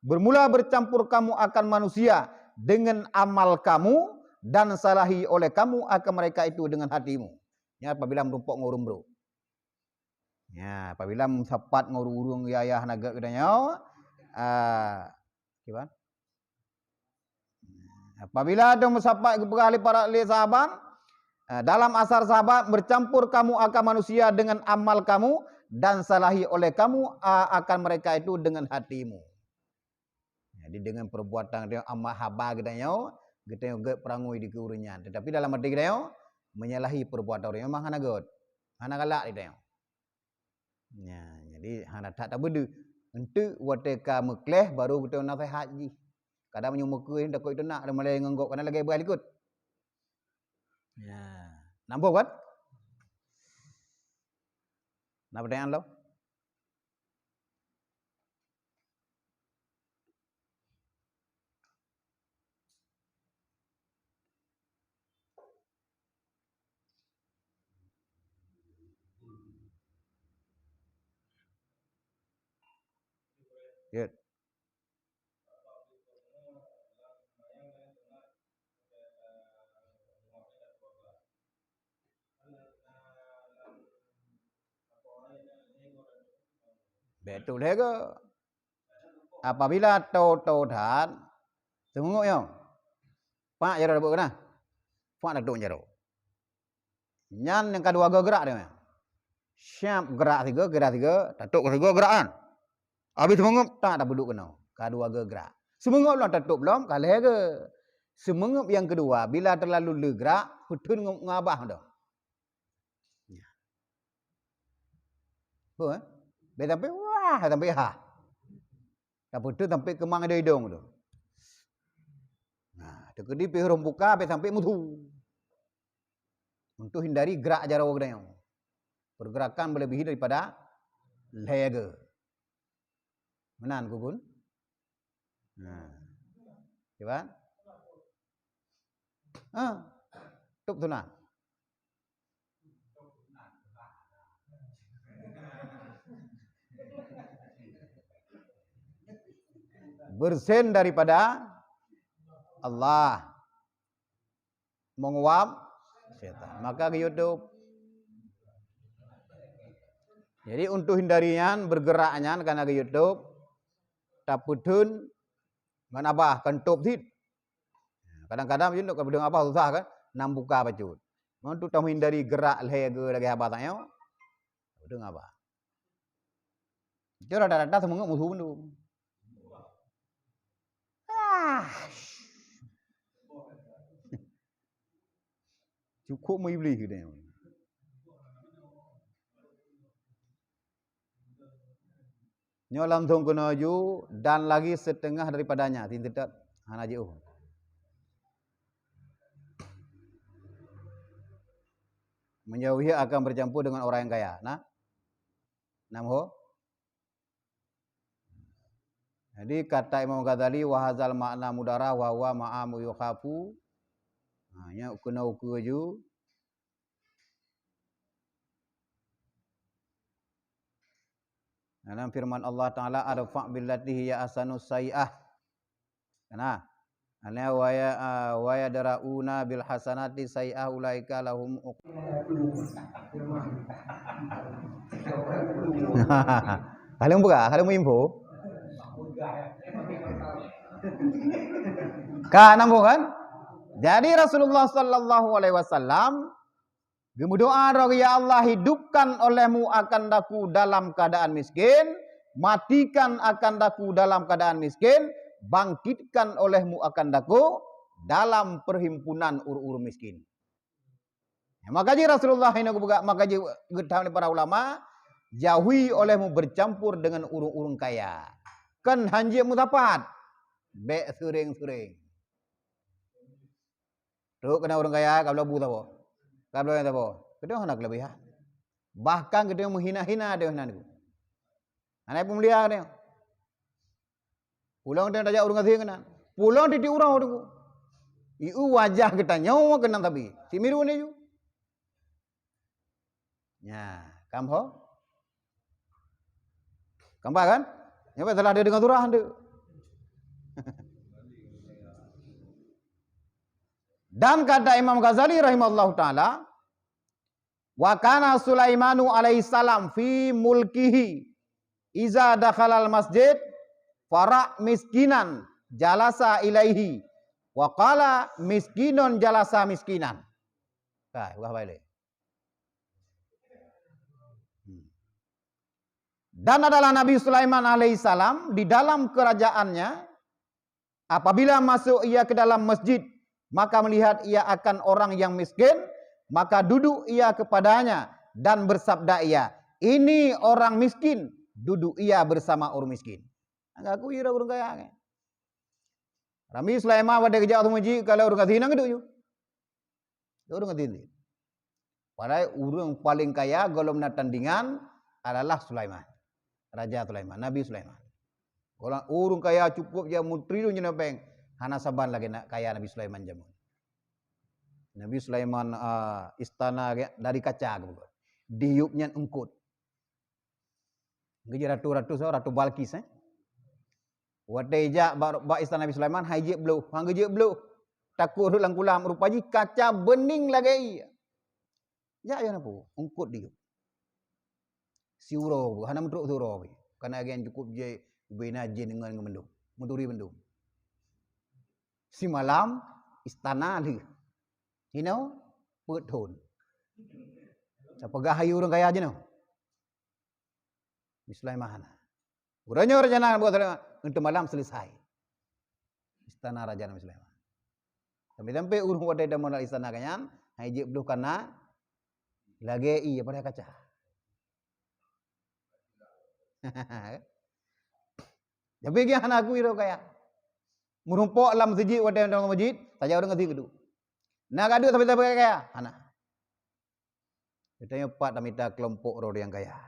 bermula bercampur kamu akan manusia dengan amal kamu, dan salahi oleh kamu akan mereka itu dengan hatimu. Ya, apabila meureumpok ngon ureuëng brok. Ya, apabila meusapat ngon ureuëng-ureuëng yah-yah na gét geutanyoe, ah, kiban? Apabila dong meusapat geupeugah lé para lé sahabat, ah, dalam asar sahabat, bercampur kamu akan manusia dengan amal kamu, dan salahi oleh kamu, ah, akan mereka itu dengan hatimu. Jadi dengan perbuatan geutanyoe, amal haba geutanyoe, geutanyoe gét peurangui dikeue ureuëng nyan. Tetapi dalam até geutanyoe, menyalahi perbuatan ureuëng nyan memang hana gét. Hana galak geutanyoe. Nya, jadi hana that tabeudeue. Enteuk watée ka meukleh baru geutanyoe naseuhat jih. Kadang meunyoe meukeue takot teunak, ada mulai ngon gob, kana lagée beuh likot. Nya, nambah kan? Na pertanyaan lo? Jeuet. Bék tôp lhèe goe. Apabila tô-tô that, seumeungok nyoe. Pak jaroe tabeuet keunan. Pak tatôk jaroe. Nyan nyang ka dua goe geurak dia. Siap geurak sigoe, geurak sigoe, tatôk sigoe geurak nyan. Abéh seumeungok, tak tapeuduek keunoe. Ka dua goe geurak. Seumeungok lom tatôp lom, ka lhèe goe. Seumeungok nyang keudua, bila teulalu le geurak, peutheun ngon, ngon abah dah. Nya. Betul, eh? Bèk sampai wah, sampai ha. Tapeutheun sampai keumang idong-idong tu. Nah, teukeudi pih rhom buka, bèk sampai musu. Untuk hindari gerak jaroe geutanyoe. Pergerakan melebihi daripada lhèe goe. Meunan, Gurèe? Nah. Kiban? Ah. Tôp sunat. Beureusen daripada Allah. Meuguap setan. Maka geuyue tôp. Jadi, untuk hindari nyan, bergerak nyan, kana geuyue tôp, tapeutheun ngon abah, kon tôp cit. Kadang-kadang geuyue tôp, tapeutheun abah susah kan, na buka bacut. Untuk tameuhindari gerak lhèe goe lagèe abah tanyoe, tapeutheun ngon abah. Itu rata-rata seumeungok musu bandum. Ah. Cukup meuiblih geutanyoe. Nyoe langsung keunoe ju dan lagi setengah daripadanya, sintetot hana jiôh. Menjauhi akan bercampur dengan orang yang kaya. Nah, nam ho. Jadi, kata Imam Ghazali, "Wa hadzal ma'na mudarah wa huwa ma'amu yukhafu." Ha, nyoe keunoe ukeue ju. Karena firman Allah Taala, "Adfa' billati hiya ahsanu sayyi'ah." Nah, ana wa ya, ah, "Wa yadra'una bil hasanati sayyi'ah ulaika lahum uq-" Kalian buka, kalian info. Kan, nampak kan? Jadi Rasulullah sallallahu alaihi wasallam geumeudoa droe, "Ya Allah, hidupkan olehmu akan daku dalam keadaan miskin, matikan akan daku dalam keadaan miskin, bangkitkan olehmu akan daku dalam perhimpunan ureuëng-ureuëng miskin." Ya, maka jih Rasulullah hina geupeugah, maka jih geuthan lé para ulama, "Jauhi olehmu bercampur dengan ureuëng-ureuëng kaya." Kan hanjeuet meusapat, bék seuréng-seuréng. Trok keunan ureuëng kaya, ka bloe bu saboh. Ka bloe nyang saboh. Keudeh hana keuleubehan. Bahkan keudeh meuhina-hina deh nan. Hana peumulia deh. Pulang deh tajak ureuëng gasien keunan. Pulang titik uroe tu. Ieu wajah geutanyoe keunan tabi. Si miru ni ju. Nya, kam ho? Kam ba kan? Nyoe salah dia dengan surah tu. Dan kata Imam Ghazali rahimahullahu taala, "Wa kana Sulaimanu alaihissalam fi mulkihi iza dakhalal masjid fara miskinan jalasa ilaihi wa qala miskinun jalasa miskinan." Kai, wah bailé. Hmm. Dan adalah Nabi Sulaiman alaihissalam di dalam kerajaannya, apabila masuk ia ke dalam masjid, maka melihat ia akan orang yang miskin, maka duduk ia kepadanya dan bersabda ia, "Ini orang miskin," duduk ia bersama orang miskin. Ngaku ia ureuëng kaya, kan? Nabi Sulaiman pada kejak tu masjid, kalau ureuëng gasien nang duduk ju. Ureuëng gasien. Padahai ureuëng paléng kaya gohlom na tandingan adalah Sulaiman. Raja Sulaiman, Nabi Sulaiman. Gohlom ureuëng kaya cukup, jih meutriliun jih na bank, hana saban lagée na kaya Nabi Sulaiman jameun. Nabi Sulaiman, ah, istana ge dari kaca geupeugah. Diyueb nyan eungkot. Geujak ratu-ratu, so, Ratu Balqis, eh. Watée jak bak, bak istana Nabi Sulaiman, hai jeuet bloh, han geujeuet bloh. Takot rhot lam kulam, rupa jih kaca beuning lagée ié. Jak yon apu, eungkot diyueb. Siuroe bu, hana meutrok siuroe bu. Kana gen cukup je ubena jin ngon ngon mendung. Meuturi mendung. Simalam istana lheueh. Hino peuet thon. Tapeugah hayu ureuëng kaya jinoe. Nabi Sulaiman hana. Uroe nyoe rencana Nabi Sulaiman, untuk malam selesai. Istana Raja Nabi Sulaiman. Sampai-sampai ureuëng watée tamong lam istana geuhnyan, hai jeuet bloh kana lagée ié pada kaca. Tapi geuhnyan hana akui roh kaya. Meurumpok lam seujid watée tamong masjid, saja ureuëng gasien geuduek. Na geuduek sampai-sampai kaya? Hana. Geutanyoe pat tamita keulompok roh nyang kaya.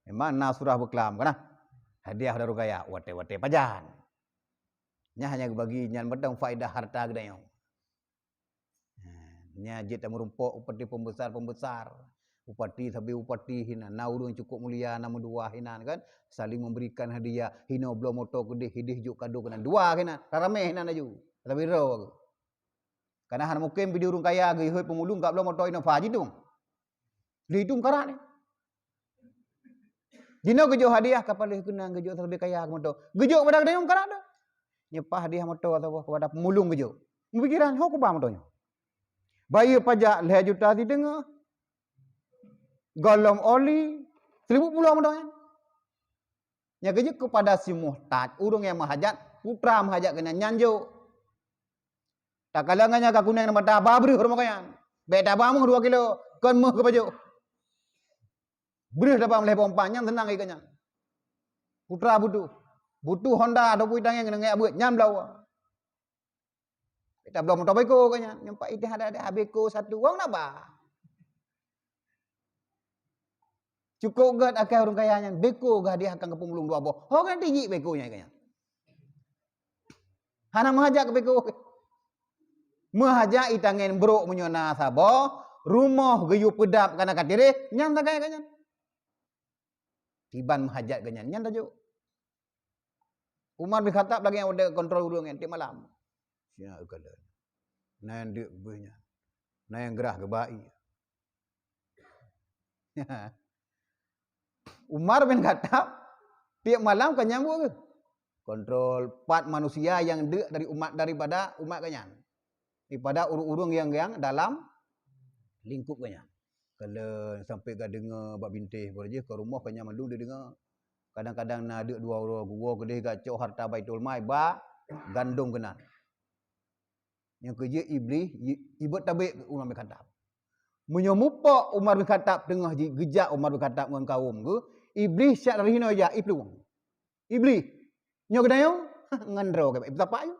Memang na surah beuklam, kana? Hadiah dari kaya, watée-watée pajan. Nyan hanya geubagi nyan mantong faedah harta geutanyoe. Nyan jeuet tameurumpok upati pembesar-pembesar. Upati sabe upati hinan, na ureuëng cukup mulia, na meudua hinan kan, saling memberikan hadiah, hino bloe moto keudeh, hideh jok kado keunan. Dua hinan, ramé hinan laju. Tapi roh. Kana hana mungken bidi ureuëng kaya geuyue peumulung ka bloe moto Innova jidong. Lé idong karat ni. Jinoe geujok hadiah ka paléh keunan geujok sabe kaya keu moto. Geujok pada geutanyoe karat tu. Nyeupah hadiah moto atawa kepada peumulung geujok. Meupikiran, "Ho kuba moto nyoe?" Bayeue pajak lhée juta sideungoe. Gohlom oli seribu pulo moto nyan. Nyang keujeuet keupada si muhtaj, ureuëng nyang meuhajat, putra meuhajat keunan nyan jok. Takalon ngon nyan ka kuneng mata, ba breueh rumoh gobnyan. Bék taba meuh dua kilo, kon meuh keu pajoh. Breueh taba meulhée pompang, nyan seunang keu nyan. Putra butuh. Butuh Honda ataupun tangieng ngon beuet, nyan bloe. Ita bloe moto beko keu nyan, nyang pat iteh ada-ada beko satu, wong na ba. Cukup gét akai ureuëng kaya nyan, beko geuhadiah akan keu peumulung dua boh. Ho kan tijik beko nyan keu nyan. Hana meuhajat keu beko. Meuhajat itangen brok meunyoe na saboh, rumoh geuyue peudap kana ka tireh, nyan sagai keu nyan. Kiban meuhajat geuh nyan, nyan tajok. Umar bin Khattab lagèe nyang udép kontrol ureueng nyan tiep malam. Siat kalon. Na nyang deuk beuh nyan. Na nyang grah geuba ié. Umar bin Khattab tiep malam ka nyang buet geuh. Kontrol pat manusia nyang deuk dari umat, daripada umat geuh nyan. Daripada ureueng-ureueng nyang, nyang dalam lingkup geuh nyan. Kalon sampai ka deungoe bak bintéh, baru jih ka rumoh ka nyan mandum dideungoe. Kadang-kadang na deuk dua uroe, geuwoe keudeh gacok harta Baitul Mal ba gandom keunan. Nyang keujeuet Iblih, i-, ibot tabek keu Umar bin Khattab. Meunyoe mupok Umar bin Khattab teungoh ji-, geujak Umar bin Khattab ngon kawöm geuh, Iblih siat dari hinoe jak, iplueng. Iblih, nyoe geutanyoe? Ngon droe keuh, ipeusapak ju.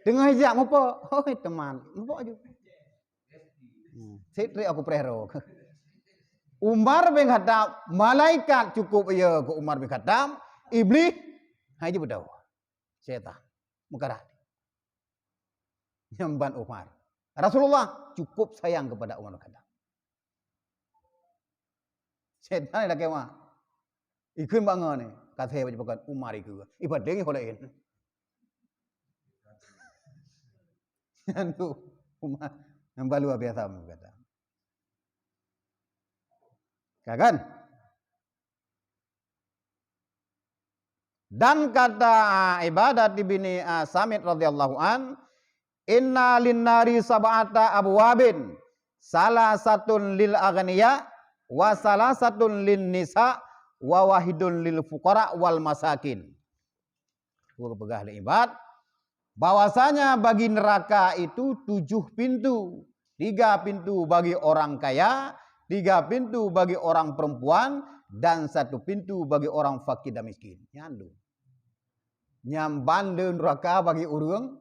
Teungoh ijak mupok, hoi teuma, mupok ju. Hmm, sit trek aku preh roh. Umar bin Khattab, malaikat cukup ya keu Umar bin Khattab, Iblih, hai ji beudôh. Syaitan, meukarat. Nyan ban Umar. Rasulullah cukup sayang kepada Umar bin Khattab. Syaitan lakèe ma. Ikheun bak ngon ni, ka thèe bak pakon Umar ikheun. Ipadeng ho laén. Nyan tu Umar nyang ba luar biasa meukarat. Ka kan? Dan kata Ibadah bin, ah, Samit radhiyallahu an, "Inna linnari sab'ata abwabin, salasatun lil aghniya, wa salasatun lin nisa, wa wahidun lil fuqara wal masakin." Geupeugah lé Ibad, bahwasanya bagi neraka itu tujuh pintu. Tiga pintu bagi orang kaya, tiga pintu bagi orang perempuan, dan satu pintu bagi orang fakir dan miskin. Nyan tu. Nyan ban le nuraka bagi ureueng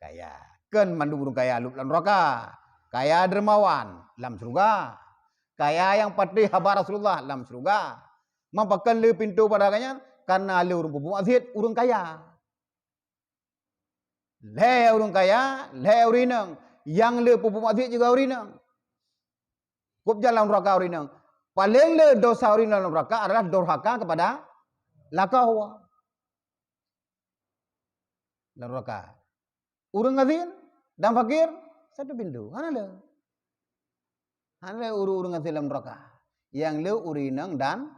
kaya. Kon mandum ureueng kaya lheueh lam nuraka. Kaya dermawan lam syeuruga. Kaya nyang patéh haba Rasulullah lam syeuruga. Meupakan le pintoe pada gobnyan, kareuna le ureueng peubuet maksiet, ureueng kaya. Lhèe ureueng kaya, lhèe ureueng inong. Nyang le peubuet maksiet juga ureueng inong. Kop jalan nuraka ureueng inong. Paleng le dosa ureueng inong lam nuraka adalah durhaka kepada lakoe. Lam nuraka. Ureueng gasien dan fakir satu pintu. Hana le. Hana le ureueng-ureueng gasien lam nuraka. Nyang le ureueng inong dan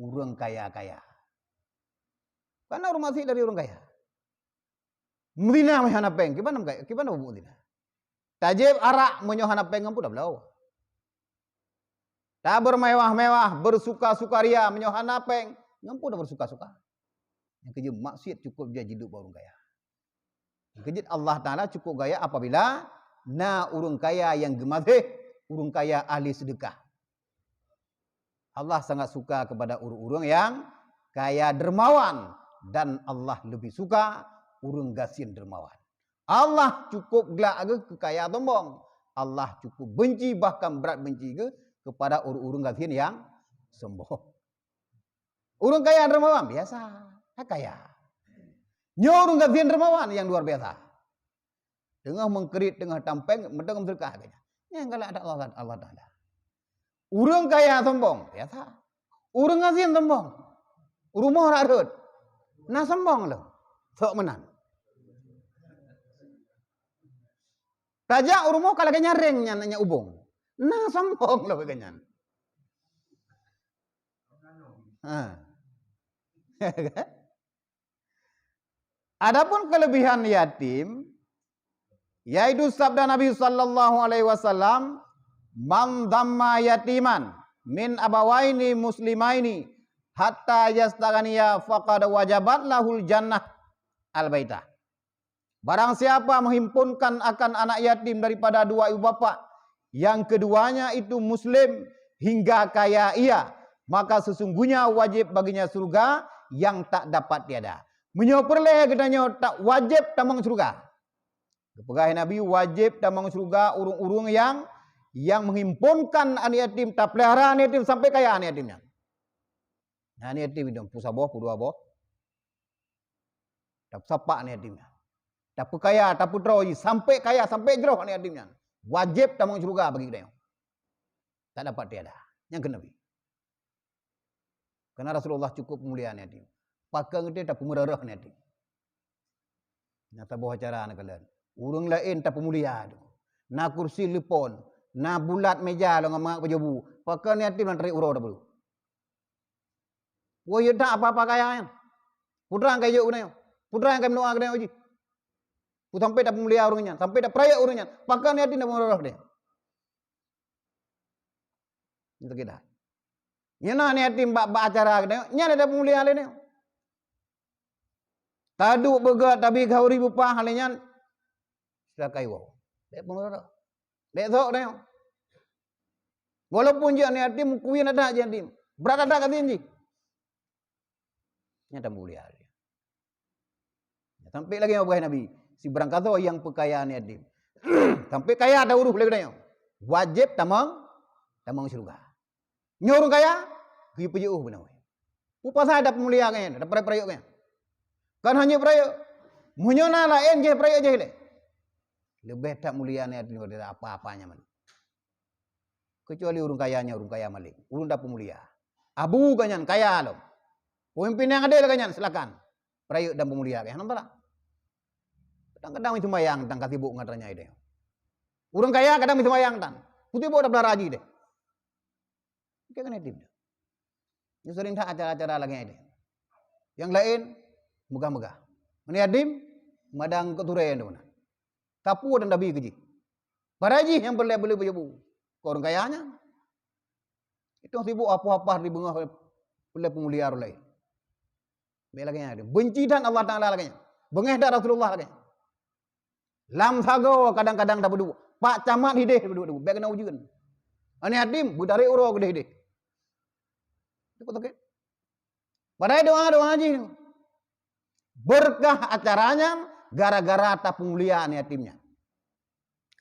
ureueng kaya-kaya. Kareuna ureueng maksiet dari ureueng kaya. Meuzina meunyoe hana péng, kiban nam kaya, kiban nam buet zina. Tajép arak meunyoe hana péng ngon peue tabloe. Tabeumewah-mewah, bersuka-sukaria meunyoe hana péng, ngon peue tabersuka-suka. Nyang keujeuet maksiet cukup jai jiduek bak ureueng kaya. Nyang keujeuet Allah Taala cukup gaya apabila na ureueng kaya nyang geumaséh, ureueng kaya ahli seudeukah. Allah sangat suka kepada ureueng-ureueng nyang kaya dermawan dan Allah lebih suka ureueng gasien dermawan. Allah cukup glak geuh keu kaya sombong. Allah cukup benci, bahkan brat benci geuh kepada ureueng-ureueng gasien nyang sombong. Ureueng kaya dermawan biasa, ha kaya. Nyoe ureueng gasien dermawan nyang luar biasa. Teungoh meungkrit, teungoh tampéng, meuteumé seudeukah geuh nyan. Nyan galak that Allah, Allah Taala. Ureueng kaya sombong, biasa. Ureueng gasien sombong. Rumoh rak rhot. Na sombong lom. Sok meunan. Tajak u rumoh ka lagèe nyareng nyan, nyan ubong. Na sombong lom geuh nyan. Ha. Adapun kelebihan yatim, yaitu sabda Nabi sallallahu alaihi wasallam, "Man dhamma yatiman min abawaini muslimaini hatta yastaghniya faqad wajabat lahul jannah." Al-Baitah. Barang siapa menghimpunkan akan anak yatim daripada dua ibu bapa, yang keduanya itu muslim hingga kaya ia, maka sesungguhnya wajib baginya surga yang tak dapat tiada. Meunyoe peureulèe geutanyoe tak wajéb tamong syeuruga. Geupeugah Nabi, wajéb tamong syeuruga ureueng-ureueng nyang, nyang menghimpunkan aneuk yatim, tapeulihara aneuk yatim sampai kaya aneuk yatim nyan. Aneuk yatim itu peusaboh, peudua boh. Tapeusapak aneuk yatim nyan. Tapeukaya, tapeutroe jih, sampai kaya, sampai jroh aneuk yatim nyan. Wajéb tamong syeuruga bagi geutanyoe. Tak dapat tiada. Nyang keu Nabi. Karena Rasulullah cukup mulia aneuk yatim. Pakon geutanyoe tapeumeureuroh aneuk yatim. Nyang saboh acara neukalon. Ureuëng laén tapeumulia tu. Na kursi lipon, na bulat meja lom ngon mangat beujobu. Pakon aneuk yatim nyang tarék uroe tapeuluh. Woe yue that apa-apa kaya nyan. Putra nyang kajok geutanyoe. Putra nyang kameudoa geutanyoe jih. Sampai tapeumulia ureuëng nyan, sampai tapeurayeuk ureuëng nyan. Pakon aneuk yatim tapeumulia ureuëng nyan. Nyan sakét that. Nyan na aneuk yatim bak-bak acara geutanyoe, nyan tapeumulia lé nyoe. Taduek beugöt tabi khauri beupah lé nyan, silakai woe. Bék peungeureudah. Bék sok tanyoe. Walaupun jih aneuk yatim, meukuyen adat jih yatim. Brat adat yatim jih. Nyan tamulia lé. Sampai lagée nyoe beuhai Nabi, sibarang kasoe nyang peukaya aneuk yatim. Sampai kaya taurôh lé geutanyoe. Wajéb tamong, tamong syeuruga. Nyoe ureuëng kaya, geupeujeuôh beuneueh. Peue pasai tapeumulia geuh nyan, tapeurayeuk-peurayeuk geuh nyan. Kon hana peurayeuk. Meunyoe na laén jih peurayeuk jih lé. Leubeh that mulia aneuk yatim daripada apa-apa nyan. Keucuali ureuëng kaya nyan ureuëng kaya maleng. Ureuëng tapeumulia. Abu geuh nyan kaya lom. Peumimpin nyang adé geuh nyan silakan. Peurayeuk dan peumulia geuh nyan. Hana masalah. Kadang-kadang meuseumbayang tan ka sibok ngon raya idéh. Ureuëng kaya kadang meuseumbayang tan. Putih bok dah beula raji deh. Oke kan yatim dah. Nyoe sering that acara-acara lagée idéh. Nyang laén megah-megah. Meunyoe yatim madang keu turée nyoe na. Kapue dan dabi keu jih. Padahai jih nyang peureulée beli beujobu. Keu ureuëng kaya nyan. Itu sibok apa-apa di beungoh peureulée peumulia ureuëng laén. Bék lagée nyan. Benci that Allah Taala lagée nyan. Beungéh that Rasulullah lagée nyan. Lam sagoe kadang-kadang tapeuduek. Pak camat hidéh tapeuduek. Bék keuneuk ujeuen. Aneuk yatim beutarek uroe keudeh-deh. Cukup sakét. Padahai doa-doa jih. Berkah acara nyan gara-gara tapeumulia aneuk yatim nyan.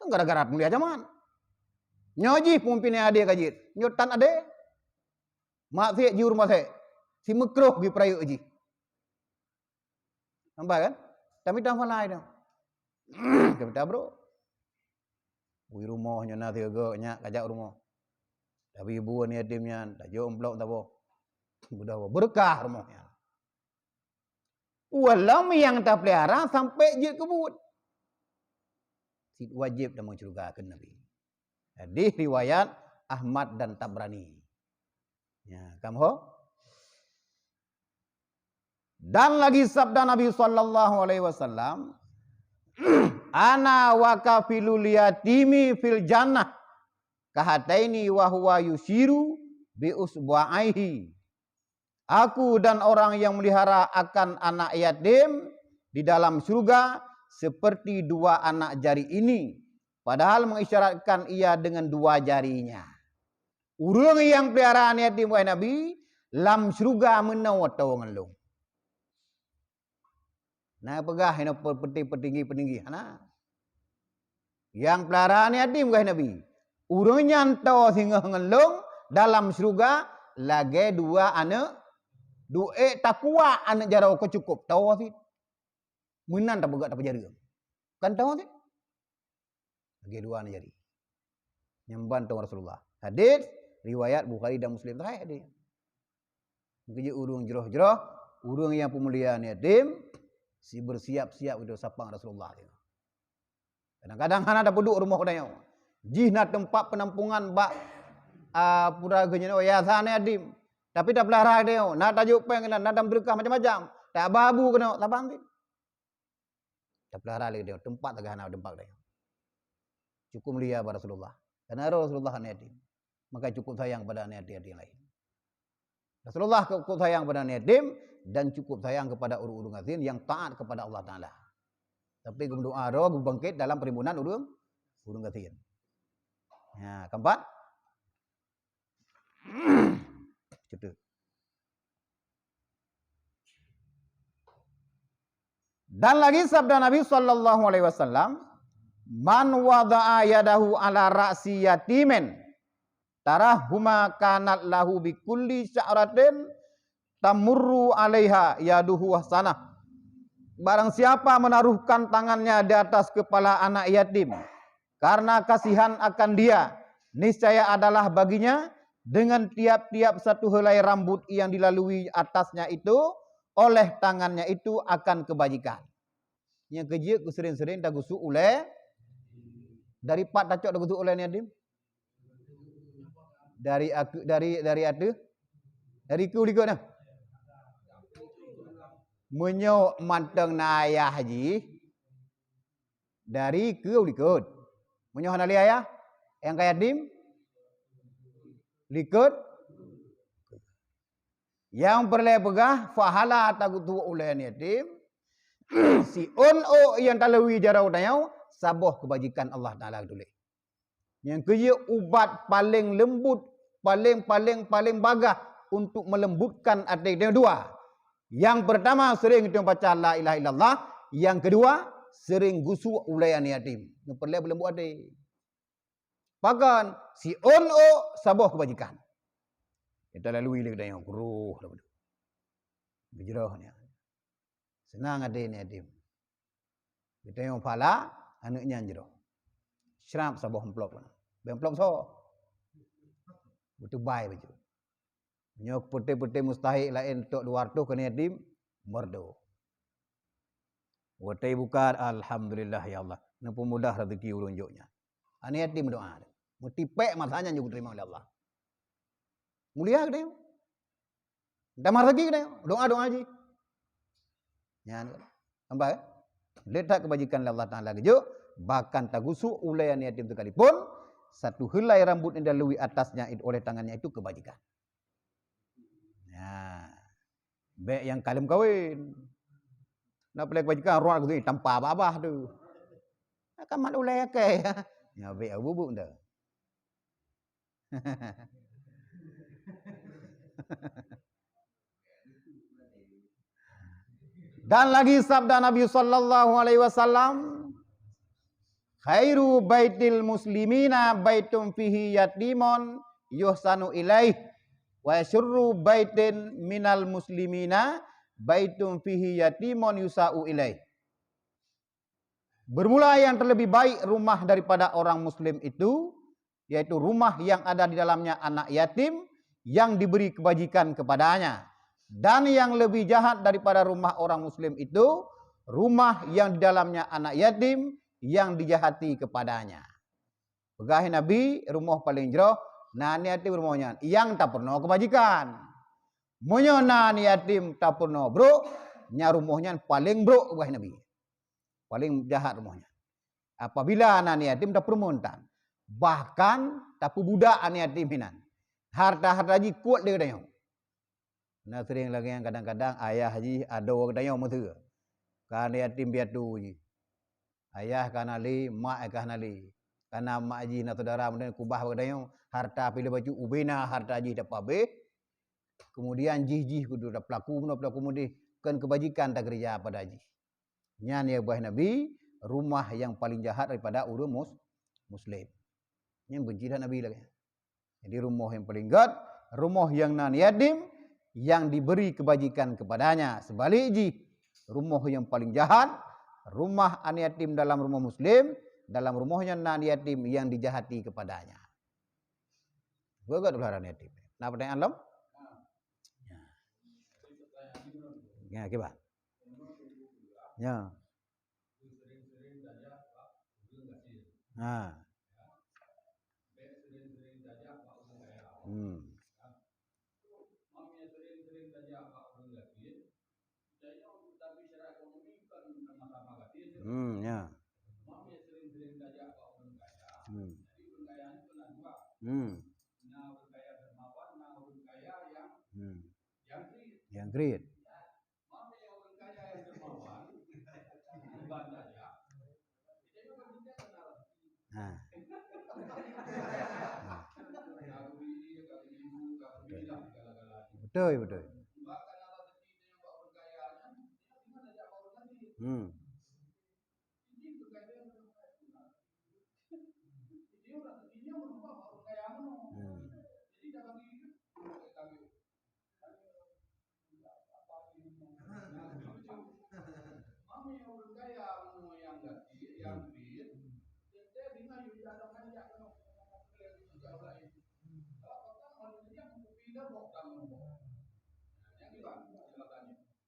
Kan gara-gara peumulia camat. Nyoe jih peumimpin nyang adé ka jeuet. Nyoe tan adé. Maksiet jih ureuëng masék. Si meukroh geupeurayeuk jih. Nampak kan? Tamita falai tu. Tamita bro. Bui rumoh nyoe na sigoe nyak kajak rumoh. Tapi ibu aneuk yatim nyan, tajok amplop saboh. Mudah berkah rumoh nyan. Walau nyang tapelihara sampai jeuet keu buet. Cit wajéb tamong syeuruga kheun Nabi. Hadis riwayat Ahmad dan Tabrani. Ya, kamu ho? Dan lagi sabda Nabi sallallahu alaihi wasallam, "Ana wa kafilul yatimi fil jannah, kahataini wa huwa yusyiru bi usbu'aihi." Aku dan orang yang melihara akan anak yatim di dalam surga seperti dua anak jari ini, padahal mengisyaratkan ia dengan dua jarinya. Ureuëng nyang peulihara aneuk yatim, wahai Nabi, lam syeuruga meunoe toe ngon lôn. Na peugah inoe pe-, peuting-peutinggi-peutinggi, hana. Nyang peulihara aneuk yatim, wahai Nabi, ureuëng nyan toe singoh ngon lôn dalam syeuruga lagée dua aneuk duek takuak aneuk jaroe keu cukôp toe cit. Meunan tapeugah tapeujari. Kan toe cit? Lagée dua aneuk jari. Nyang ban tong Rasulullah. Hadis riwayat Bukhari dan Muslim, sahih hadis. Meukeujeuet ureuëng jroh-jroh, ureuëng nyang peumulia aneuk yatim, si bersiap-siap itu sapang Rasulullah. Kadang-kadang hana tapeuduek rumoh geutanyoe. Jih na teumpat peunampungan bak, a, pura geuh nyan, oh, yayasan aneuk yatim. Tapi tapeulara geutanyoe, na tajok péng keunan, na tameudeureuka macam-macam. Tababu keunoe, saban cit. Tapeulihara lé geutanyoe, teumpat tagah hana teumpat geutanyoe. Cukup mulia bak Rasulullah. Karena Rasulullah aneuk yatim. Maka cukup sayang pada aneuk yatim laén. Rasulullah cukup sayang pada aneuk yatim dan cukup sayang kepada ureuëng-ureuëng gasien yang taat kepada Allah Taala. Tapi geumeudoa droe geubangkét dalam perhimpunan ureuëng, ureuëng gasien. Ya, keempat. Cukup. Dan lagi sabda Nabi sallallahu alaihi wasallam, "Man wada'a yadahu ala ra'si yatimin, tarahuma kanat lahu bi kulli sya'ratin tamurru alaiha yaduhu hasanah." Barang siapa menaruhkan tangannya di atas kepala anak yatim karena kasihan akan dia, niscaya adalah baginya dengan tiap-tiap satu helai rambut yang dilalui atasnya itu, oleh tangannya itu akan kebajikan. Nyang keujeuet keu sering-sering tagusuk ulèe, dari pat tacok tagusuk ulèe aneuk yatim? Dari aku, dari, dari ateueh? Dari keue likot nah? Meunyoe mantong na ayah jih, dari keue likot. Meunyoe hana lé ayah, nyang ka yatim, likot. Nyang peureulèe peugah, pahala tagusuk ulèe aneuk yatim, siôn ôk nyang taleuwi jaroe tanyoe, saboh keubajikan Allah Taala geutuléh. Nyang keujeuet ubat paleng leumbut, paleng, paleng, paleng bagah untuk meuleumbutkan até geutanyoe dua. Nyang peurtama, sering geutanyoe baca la ilaha illallah. Nyang keudua, sering gusuk ulèe aneuk yatim. Nyang peureulèe beuleumbut até. Pakon? Siôn ôk saboh keubajikan. Geutanyoe lalui lé geutanyoe, kruh, geujroh nyan. Seunang até aneuk yatim. Geutanyoe pahala, aneuk nyan jroh. Srap saboh amplop. Bèk amplop soe? Beuteubai bacut. Nyoe peuté-peuté mustahik laén tok dua ratus keu aneuk yatim, meureudoe. Watèe buka, "Alhamdulillah ya Allah, neupeumudah raseuki ulôn jok nyan." Aneuk yatim meudoa. Meutipèk masa nyan jeuet geuteurimong lé Allah. Mulia geutanyoe. Tamah raseuki geutanyoe, doa-doa jih. Nyan, nampak, eh? Lé that keubajikan lé Allah Taala geujok, bahkan tagusuk ulèe aneuk yatim sekalipun, satu helai rambut yang dilalui atasnya itu, oleh tangannya itu keubajikan. Nah, bèk nyang ka lheueh kawen. Na peureulèe keubajikan rot geutanyoe tampa babah tu. Ka mat ulèe akèe. Nyan bèk bubuk tu. Dan lagi sabda Nabi sallallahu alaihi wasallam, "Khairu baitil muslimina baitun fihi yatimun yuhsanu ilaih, wa syarru baitin minal muslimina baitun fihi yatimun yusa'u ilaih." Bermula yang terlebih baik rumah daripada orang muslim itu, yaitu rumah yang ada di dalamnya anak yatim yang diberi kebajikan kepadanya. Dan yang lebih jahat daripada rumah orang muslim itu, rumah yang di dalamnya anak yatim yang dijahati kepadanya. Peugah Nabi, rumoh paleng jroh, na aneuk yatim rumoh nyan, nyang tapeurunoe keubajikan. Meunyoe na aneuk yatim tapeurunoe brok, nyan rumoh nyan paleng brok, peugah Nabi. Paleng jahat rumoh nyan. Apabila na aneuk yatim tapeurumoe tan, bahkan tapeubudak aneuk yatim hinan. Harta-harta jih kuat lé geutanyoe. Na sering lagèe nyan kadang-kadang ayah jih adoe geutanyoe meuseu. Ka aneuk yatim piatu jih. Ayah ka hana lé, mak ka hana lé. Kana mak jih na syedara meunan kubah bak geutanyoe, harta pih lé bacut ubena harta jih tapeuhabéh. Kemudian jih-jih kudu tapeulaku bunoe peulaku meudeh, kon keubajikan takeureuja pada jih. Nyan ya buah Nabi, rumah yang paling jahat daripada ureueng mus-, muslim. Nyan benci that Nabi lagèe nyan. Jadi rumoh yang paling gèt, rumoh yang nan yatim yang diberi kebajikan kepadanya. Sebaliknya, rumoh yang paling jahat, rumah aneuk yatim dalam rumoh muslim, dalam rumoh nyan nan yatim yang dijahati kepadanya. Beugèt ulah aneuk yatim. Na pertanyaan lom? Ya. Ya, kiban. Ya. Ha. Hmm. Hmm, ya. Hmm. Hmm. Hmm. Yang kriet. Ha. Ha. Betul, betul. Hmm. Hmm.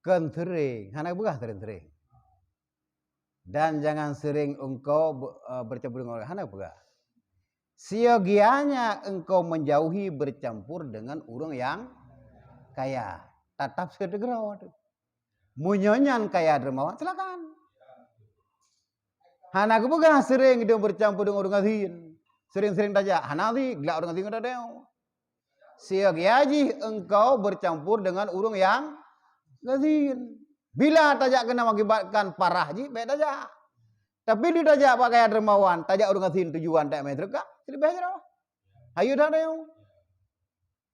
Kon sering, hana peugah sering-sering. Dan jangan sering engkau be-, eh, bercampur dengan orang, hana peugah. Siogianya engkau menjauhi bercampur dengan ureuëng nyang kaya. Tatap seudeugroe tu. Meunyoe nyan kaya dermawan, silakan. Hana geupeugah sering deuh bercampur dengan ureuëng gasien. Sering-sering tajak, hana sih, glak ureuëng gasien ngon tadeungoe. Siogia jih engkau bercampur dengan ureuëng nyang gasien. Bila tajak keunan mengakibatkan parah jih, bék tajak. Tapi di tajak bak kaya dermawan, tajak ureuëng gasien tujuan tajak meuseudekah, leubeh jroh. Hayu tadeungoe.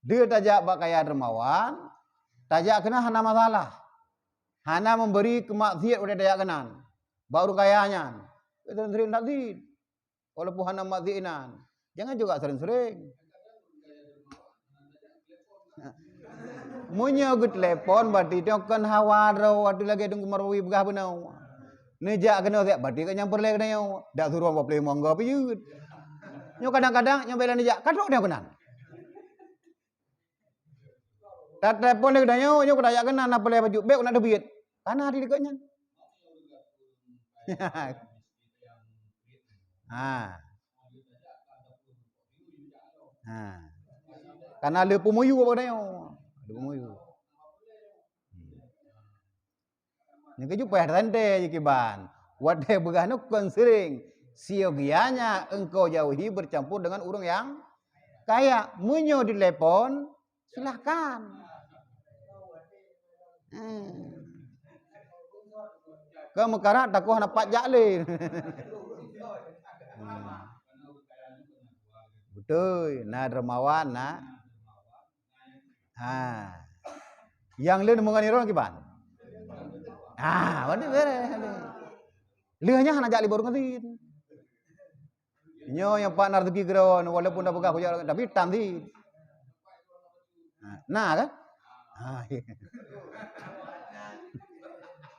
Di tajak bak kaya dermawan, tajak keunan hana masalah. Hana memberi keumaksiat watée tajak keunan. Bak ureuëng kaya nyan. Sering-sering tajak. Walaupun hana maksiat inan, jangan juga sering-sering. Meunyoe geutelepon, berarti nyoe kon hawa droe, watée lagée Teungku Marwawi peugah bunoe. Neujak keunoe siat, berarti kon nyang peureulée keunoe. Dak suruh bak pleng monggo piyeut. Nyoe kadang-kadang nyoe bela neujak, ka trok dia keunan. Tatelepon lé geutanyoe, nyoe keunan jak keunan, na peureulée bacut bék, na teubiet. Kana di dekat nyan. Ha. Ha. Kana le peumuyu apa geutanyoe? Le peumuyu. Hmm. Nyang keujeuet payah teuntée jih kiban. Watée beugah nyoe kon sering, siogianya engkau jauhi bercampur dengan ureuëng nyang kaya. Meunyoe ditelepon, silahkan. Hmm. Keu meukarat takoh na pat jak lé. Hmm. Beutôi, na dermawan, na. Ha. Nyang lé meungon droe kiban? Ha, berarti beres. Lheueh nyan hana jak libur ngon sin. Nyoe nyang pat na rezeki keudroe, walaupun dak peugah kujak, tapi tan sin. Ha, na kan? Ha, iya.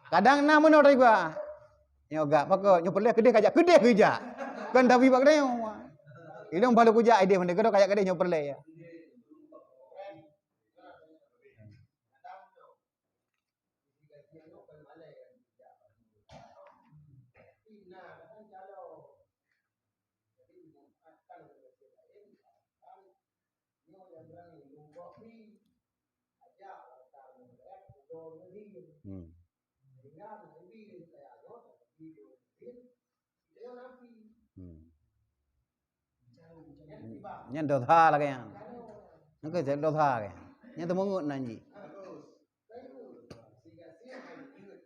Kadang na meunoe tadi gua. Nyoe gak pakon, nyoe peureulée keudeh kajak, keudeh keujak. Kan tapi bak keudeh. Ilong balu kujak ideh mending keudeh kajak keudeh nyoe peureulée ya. Hmm. Hmm. Nyan dosa lagée nyan. Nyan keuh dosa lagée nyan. Nyan teumeungeut nan jih.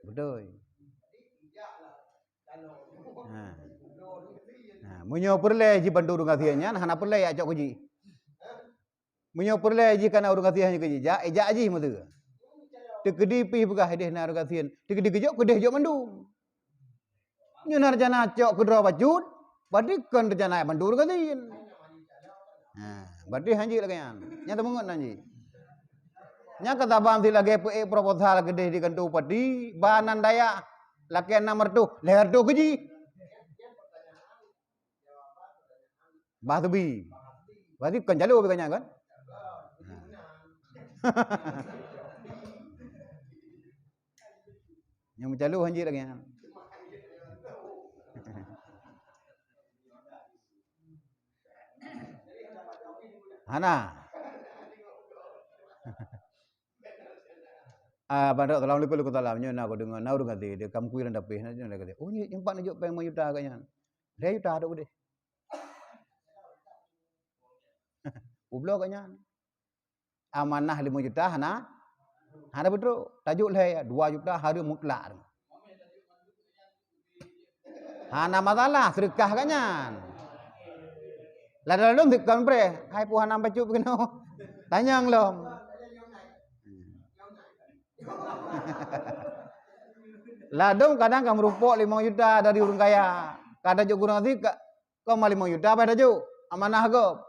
Beutôi. Ha. Ha, meunyoe peureulée jih bantu ureuëng gasien nyan, hana peureulée jak cok keu jih. Meunyoe peureulée jih kana ureuëng gasien nyan keu jih jak, eh, jak jih meuteue. Teukeudi pih peugah ideh na ureuëng gasien, teukeudi geujok keudeh jok mandum. Nyoe na rencana cok keudroe bacut, berarti kon rencana bantu ureuëng gasien. Ha, berarti han jeuet lagée nyan. Nyan teumeungeut nan jih. Nyan ka saban sit lagée peuék proposal keudeh di kantor bupati, ba nan dayah lakée nam reutôh, lhée reutôh keu jih. Bah teubi. Berarti kon jalô bak nyan kan? Ha. Nyang meucalô han jeuet lagée nyan. Hana. Ah, Bandar, assalamualaikum, waalaikumsalam. Nyoe na kudeungoe na ureuëng gasien, dia kam kui lam dapéh na, nyoe na gasien. Oh, nyoe nyang pat neujok péng lima juta agak nyan. Lhée juta tu udeh. Ubloe agak nyan. Amanah lima juta hana, hana beutôi. Tajok lhée, dua juta hareuem mutlak. Hana masalah, seudeukah gobnyan. Ladôm-ladôm seudeukah preh, hai peue hana bacut keunoe. Tanyong lom. Ladôm kadang ka meurumpok limong juta dari ureuëng kaya. Ka tajok gurang sih, ka, ka ma limong juta bah tajok. Amanah gob.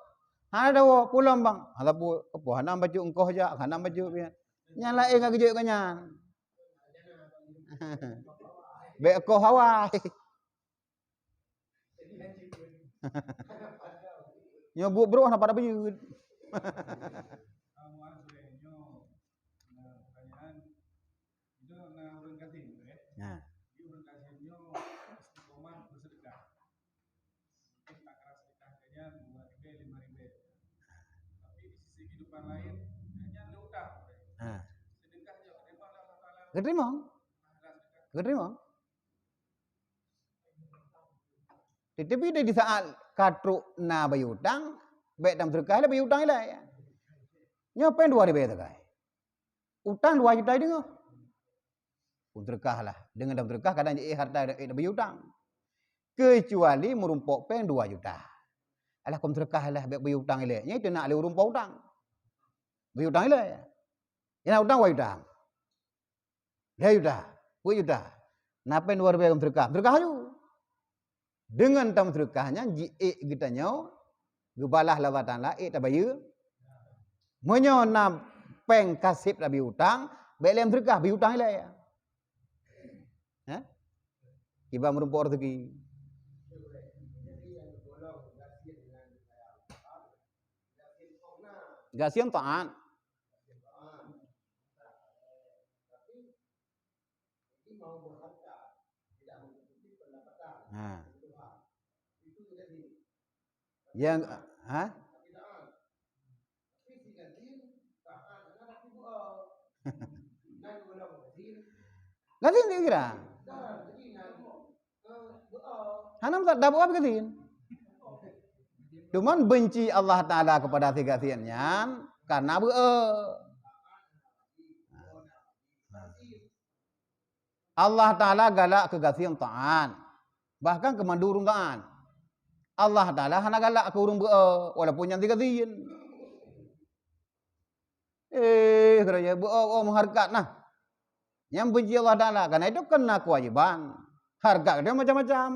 Hana tawoe, pulang bang. Hana pu-, peue hana bacut engkoh jak, hana bacut pian. Nyang laén ka geujok gobnyan. Bék koh awai. Nyoe buet brôk hana pada beuyeuet. Ha. Geuteurimong. Geuteurimong. Tetapi di saat ka trok na bayeue utang, bèk tameuseudeukah lé bayeue utang ilèe. Nyoe péng dua ribèe sagai. Utang dua juta deungoe. Kum seudeukah lah. Deungon tameuseudeukah kadang jiék harta, ék bayeue utang. Keucuali meurumpok péng dua juta. Alah, kum seudeukah lah, bèk bayeue utang ilèe. Nyan itu nak lé ureueng po utang. Bayeue utang ilèe. Nyan utang dua juta. Lhèe juta, peuet juta. Na péng dua ribèe kum seudeukah. Seudeukah laju. Deungon tameuseudeukah nyan jiék geutanyoe, geubalah lé Allah Taala, ék tabayeue. Meunyoe na péng ka sép tabayeue utang, bèk lé meuseudeukah, bayeue utang ilèe. Hah? Kiban meurumpok raseuki. Gasien taat. Ha. Yang, ha? Gasien tu kira. Hana masalah, dak beu'oh gasien. Cuman benci Allah Taala kepada si gasien nyan karena beu'oh. Allah Taala galak keu gasien taat, bahkan keu mandum ureueng taat. Allah Taala hana galak keu ureueng beu'oh, walaupun nyan si gasien. Eh, kira je beu'oh, beu'oh meuhareukat nah. Nyan benci Allah Taala, karena itu kena kewajiban. Hareukat dia macam-macam.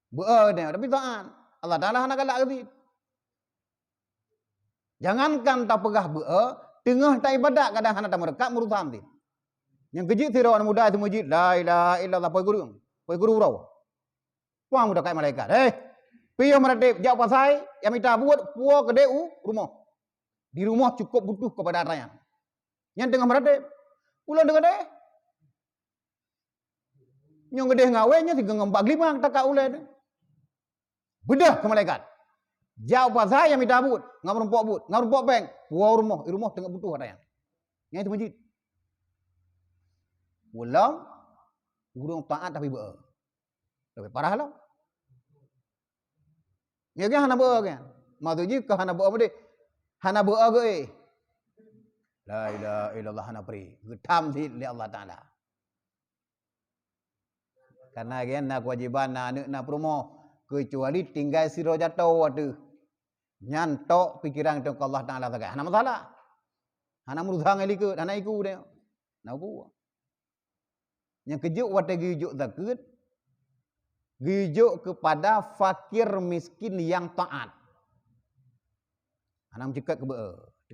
Beu'oh dia, tapi taat. Allah Taala hana galak keu sit. Jangankan tapeugah beu'oh, teungoh taibadat kadang hana tameuhareukat, meurusak sit. Nyang keu jeuet sidroe aneuk muda teumeujeuet, "La ilaha illallah," poi gureueng, poi gureueng uroe. Puang meudakat malaikat, "Hei, piôh meuratéb, jak u pasai, nyang mita buet, puwoe keudéh u rumoh." Di rumoh cukup butuh kepada ata nyan. Nyan teungoh meuratéb. Ulôn teukeudéh. Nyoe geudeh ngawé nyoe sigoe ngon bak geulimang takat ulée nyoe. Beudôh keu malaikat. Jak u pasai nyang mita buet, ngon meurumpok buet, ngon meurumpok péng, puwoe u rumoh, i rumoh teungoh butuh ata nyan. Nyan itu meujiet. Ulôn ureueng taat tapi beu-e. Leubeh parah lom. Nyoe kan hana beu-e kan? Maksud jih keu hana beu-e meudeh. Hana beu-e geuéh. La ilaha illallah hana pri. Geutam sit lé Allah Taala. Karena gen na keuwajiban na aneuk na peurumoh, keucuali tinggai sidroe jaroe ateueh. Nyan tok pikiran teuka Allah Taala sagai. Hana masalah. Hana meurusak ngon likot, hana iku dia. Na uku. Nyang keujok watée geujok zakeuet, geujok kepada fakir miskin nyang taat. Hana meuceukat keu beu-e.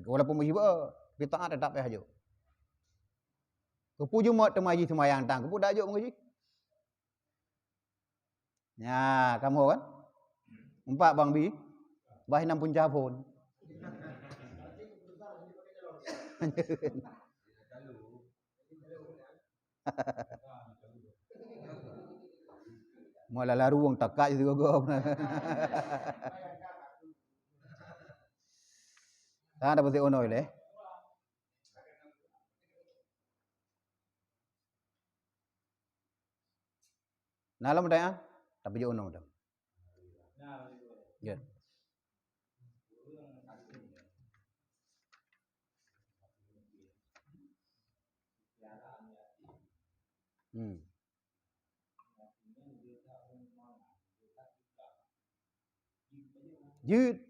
Walaupun meuji beu-e, tapi taat tetap payah jok. Keupeue jumôt teuma jih seumayang tang, keupeue dak jok meungeujih? Nya, kamoe kan? Empat bang bi, bah inong punca phon. Mula lalu wong takat sigoe-goe. Tahan dapat si Ono ileh. Na lom dah, tapi jauh Ono dah. Ya. Hmm. Jeuet.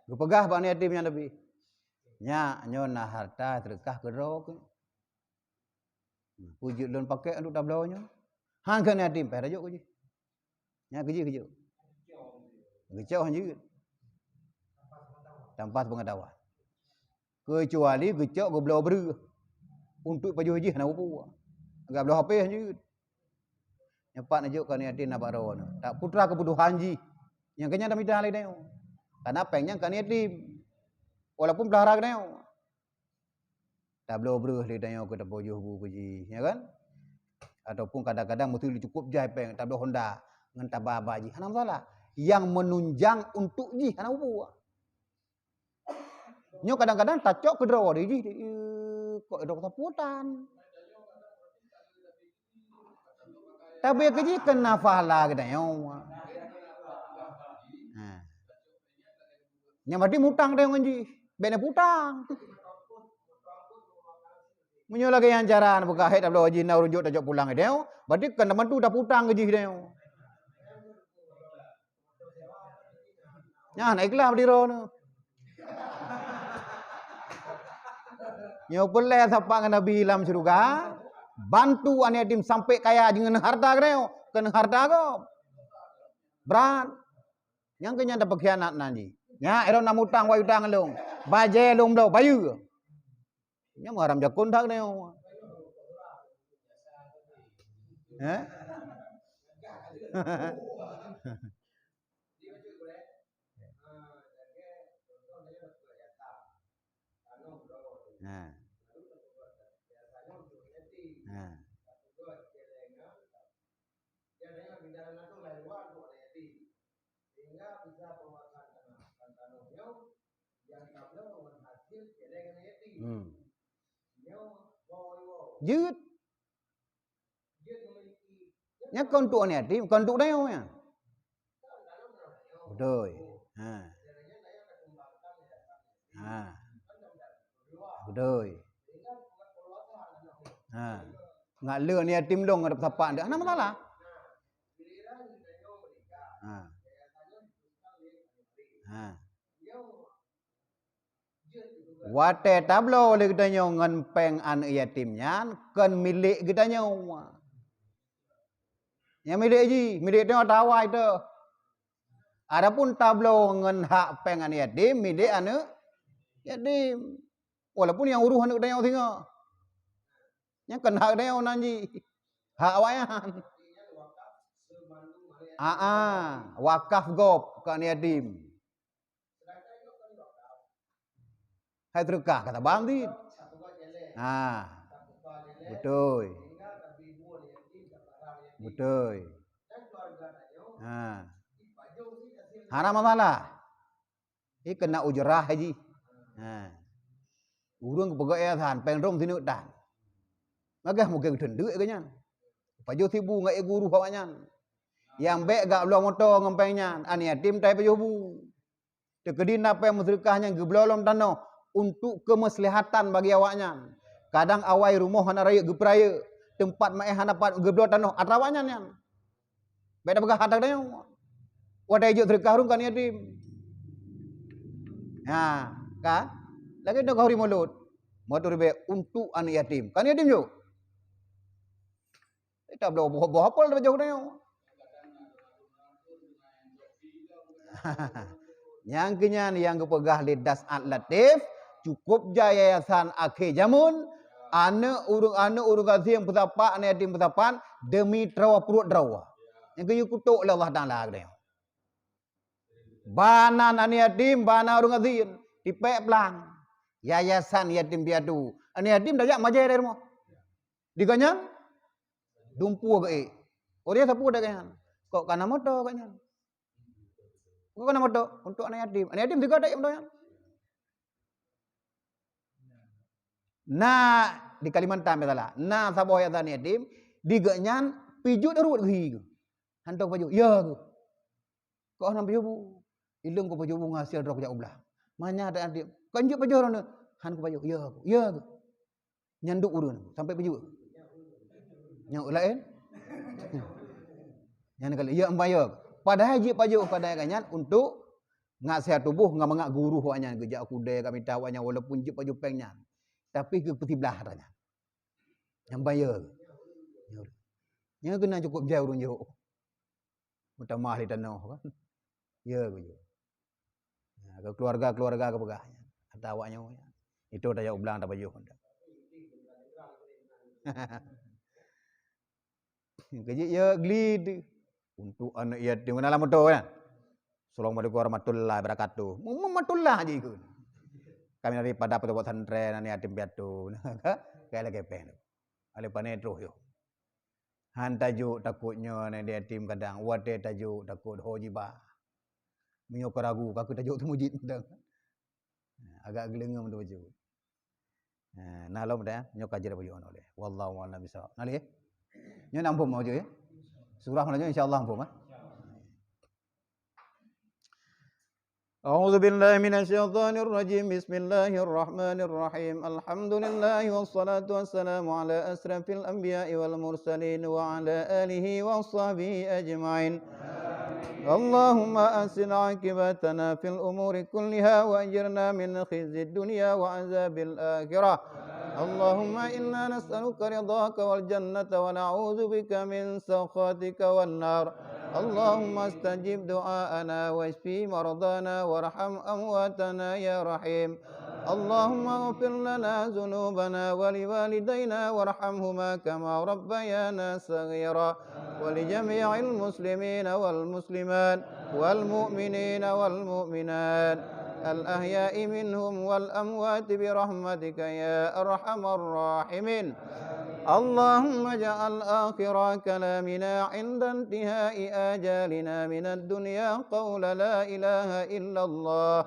Geupeugah bak aneuk yatim nyan leubeh. Nyak, nyoe na harta seudeukah keudroe keuh. Peue jeuet lôn pakék untuk tabloe nyoe? Han keu aneuk yatim, payah tajok keu jih. Nyan keu jih, keu jih. Geucok han jeuet. Tanpa sepengetahuan. Keucuali geucok geubloe breueh. Untuk pajoh jih hana peue-peue. Gabloe H P han jeuet. Nyoe pat neujok keu aneuk yatim na bak droeneuh. Tak putra keubutuhan jih. Nyang keu nyan tamita lé tanyoe. Karena péng nyan keu aneuk yatim. Walaupun peulara keu tanyoe. Tabloe breueh lé tanyoe keu tapajoh bu keu jih, ya kan? Ataupun kadang-kadang meusti cukup jai péng, tabloe Honda. ngon taba-ba jih, hana masalah. Nyang menunjang untuk jih hana peue. Nyoe kadang-kadang tacok keudroe di jih, "Eh, kok droe saputan?" Tapi keu jih keu nafala geutanyoe. Ha. Nyan berarti mutang geutanyoe ngon jih. Bèk na putang. Meunyoe lagèe nyan cara neupeugah, "Hai, tabloe jih na ureueng jok tajok pulang," geutanyoe, berarti kon tabantu taputang keu jih geutanyoe. Nyan ikhlas bak droeneuh. Nyoe peureulèe sapat ngon Nabi lam syeuruga, bantu aneuk yatim sampai kaya jih ngon harta geutanyoe, keu harta gob. Brat. Nyang keu nyan tapeukhianat nan jih. Nyan, droeneuh na mutang, wai utang lôn. Bajèe lôn bloe, bayeue. Nyan meuharam jakon that nyoe. Eh? Ha. Ha. Hmm. Jeuet. Nyan kon untuk aneuk yatim, kon untuk dayoe nyan. Beutôi. Ha. Ha. Beutôi. Ha. Ngat le aneuk yatim dong ada sapat ndak, hana masalah. Ha. Ha. Watèe tabloe lé geutanyoe ngon pèng aneuk yatim nyan, kon milék geutanyoe. Nyan milék jih, milék tanyoe tawai teuh. Adapun tabloe ngon hak pèng aneuk yatim, milék aneuk yatim. Walaupun nyang urus aneuk geutanyoe singoh. Nyan kon hak geutanyoe nan jih. Hak awaknyan. Aa, wakaf gob keu aneuk yatim. Hai seudeukah ka tabang cit. Ha. Beutôi. Beutôi. Ha. Hana masalah. Ih, keuneuk ujrah jih. Ha. Ureueng geupeugah yayasan, péng rhom sineuk tan. Magah mungken geuteun deuk keu nyan. Pajoh sibu ngon ék guru awaknyan. Nyang bék gak bloe moto ngon péng nyan, aneuk yatim tai pajoh bu. Teukeudi na péng meuseudeukah nyan geubloe lom tanoh untuk keumaslahatan bagi awaknyan. Kadang awai rumoh hana rayeuk geupeurayeuk, teumpat maéh hana pat geubloe tanoh atra awaknyan nyan. Bék tapeugah hata geutanyoe. Watée jok seudeukah ureueng keu aneuk yatim. Nah, kan? Lagée nyoe keu hari Mulod. Moto ribée untuk aneuk yatim. Keu aneuk yatim jok. Eh, tabloe boh-boh apel tapajoh geutanyoe. Nyang keu nyan nyang geupeugah lé Das At Latif, cukup jai yayasan akhé jameun, aneuk ureueng, aneuk ureueng gasien peusapat, aneuk yatim peusapat, deumi trawa pruet droe. Nyang keu jikutôk lé Allah Taala geutanyoe. Ba nan aneuk yatim, ba nan ureueng gasien, tipék plang. Yayasan yatim piatu. Aneuk yatim tajak majée dari rumoh. Di gobnyan, dumpeue geuék. Oh, dia sapeue dak gobnyan? Kok kana moto gobnyan? Kok kana moto? Untuk aneuk yatim. Aneuk yatim sigoe dak moto nyan? Na di Kalimantan misalnya, na saboh yayasan yatim, di gobnyan pijeuet ruet geuhi geuh. Hantom pajoh, ya geuh. Kok hana pajoh bu? Ilong kupajoh bu ngon hasé droe kujak u blah. Manya dak aneuk yatim, kon jeuet pajoh droeneuh. Han kupajoh, ya geuh, ya geuh. Nyan duek ureueng sampai peujeuet. Nyang laén? Nyan kali, ya, empa ya. Padahai jeuet pajoh, padahai ka nyan untuk ngat seuhat tuboh ngon mangat guru awaknyan geujak kudée ka mita awaknyan walaupun jeuet pajoh péng nyan. Tapi keu peusiblah atra nyan. Nyang bayar. Nyan keunan cukup jai ureueng jok. Meutamah di tanoh kan. Ya, beujeuet. Nah, keu keuluwarga-keuluwarga geupeugah nyan. Ata awaknyoe nyan. Itu tajak u blang tapajoh. Keu jih ya glid. Untuk aneuk yatim na lam moto nyan. Assalamualaikum warahmatullahi wabarakatuh. Mu-, mu-, matullah jih ikheun. Kami daripada pondok pesantren aneuk yatim piatu. Kayak lagi pen tu. Alé pane troh yo. Han tajok takot nyoe aneuk yatim kadang, watèe tajok takot ho jibah. Meunyoe ka ragu, ka keuh tajok teumujit mantong. Agak geuleungeum tu bacut. Ha, nah lom dah, nyoe ka jeuet bacut aneuk lé. Wallahu a'lam bishawab. Nah lé. Nyoe na muphom bacut ya. Surah mana nyoe insya-Allah muphom ah. أعوذ بالله من الشيطان الرجيم. بسم الله الرحمن الرحيم. الحمد لله والصلاة والسلام على أشرف الأنبياء والمرسلين وعلى آله وصحبه أجمعين. اللهم أحسن عاقبتنا في الأمور كلها وأجرنا من خزي الدنيا وعذاب الآخرة. اللهم إنا نسألك رضاك والجنة ونعوذ بك من سخطك والنار. اللهم استجب دعاءنا واشف مرضانا وارحم أمواتنا يا رحيم. اللهم اغفر لنا ذنوبنا ولوالدينا وارحمهما كما ربيانا صغيرا. ولجميع المسلمين والمسلمات والمؤمنين والمؤمنات الأحياء منهم والأموات برحمتك يا أرحم الراحمين. اللهم اجعل آخر كلامنا عند انتهاء آجالنا من الدنيا قول لا إله إلا الله.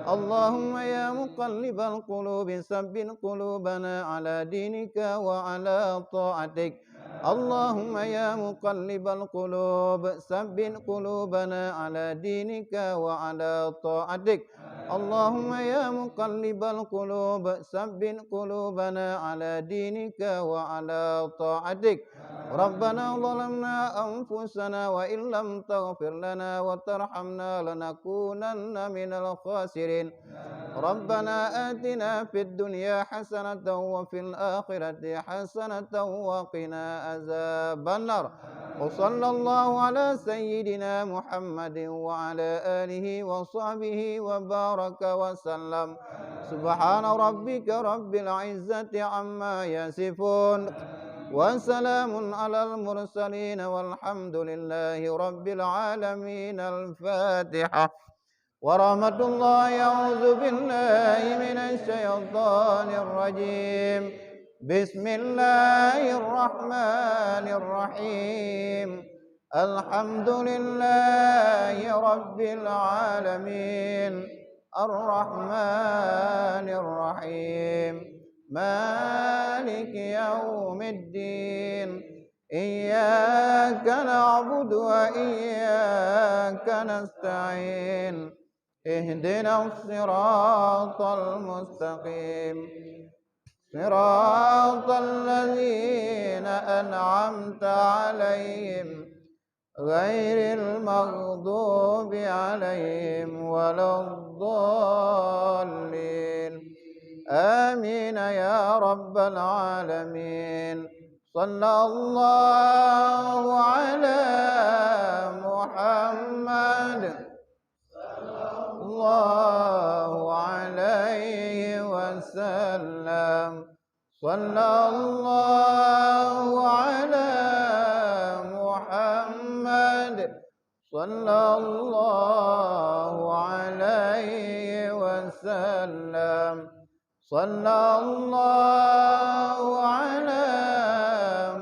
اللهم يا مقلب القلوب ثبت قلوبنا على دينك وعلى طاعتك. اللهم يا مقلب القلوب ثبت قلوبنا على دينك وعلى طاعتك. اللهم يا مقلب القلوب ثبت قلوبنا على دينك وعلى طاعتك. ربنا ظلمنا أنفسنا وإن لم تغفر لنا وترحمنا لنكونن من الخاسرين. ربنا آتنا في الدنيا حسنة وفي الآخرة حسنة وقنا عذاب النار. وصلى الله على سيدنا محمد وعلى آله وصحبه وبارك وسلم. سبحان ربك رب العزة عما يصفون. وسلام على المرسلين والحمد لله رب العالمين. الفاتحة. ورحمة الله. أعوذ بالله من الشيطان الرجيم. بسم الله الرحمن الرحيم. الحمد لله رب العالمين. الرحمن الرحيم. مالك يوم الدين. إياك نعبد وإياك نستعين. اهدنا الصراط المستقيم. صراط الذين أنعمت عليهم غير المغضوب عليهم ولا الضالين. آمين يا رب العالمين. صلى الله على محمد. الله عليه وسلم. صلى الله على محمد. صلى الله عليه وسلم. صلى الله على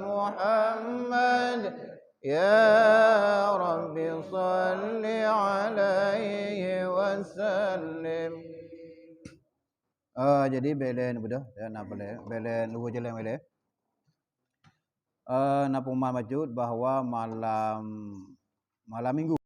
محمد. يا رب صل عليه وسلم. Ah, jadi bèk lé neubeudôh, ya, na bèk lé, bèk lé neuwoe jalan bèk lé. Ah, na pengumuman bacut bahwa malam, malam minggu,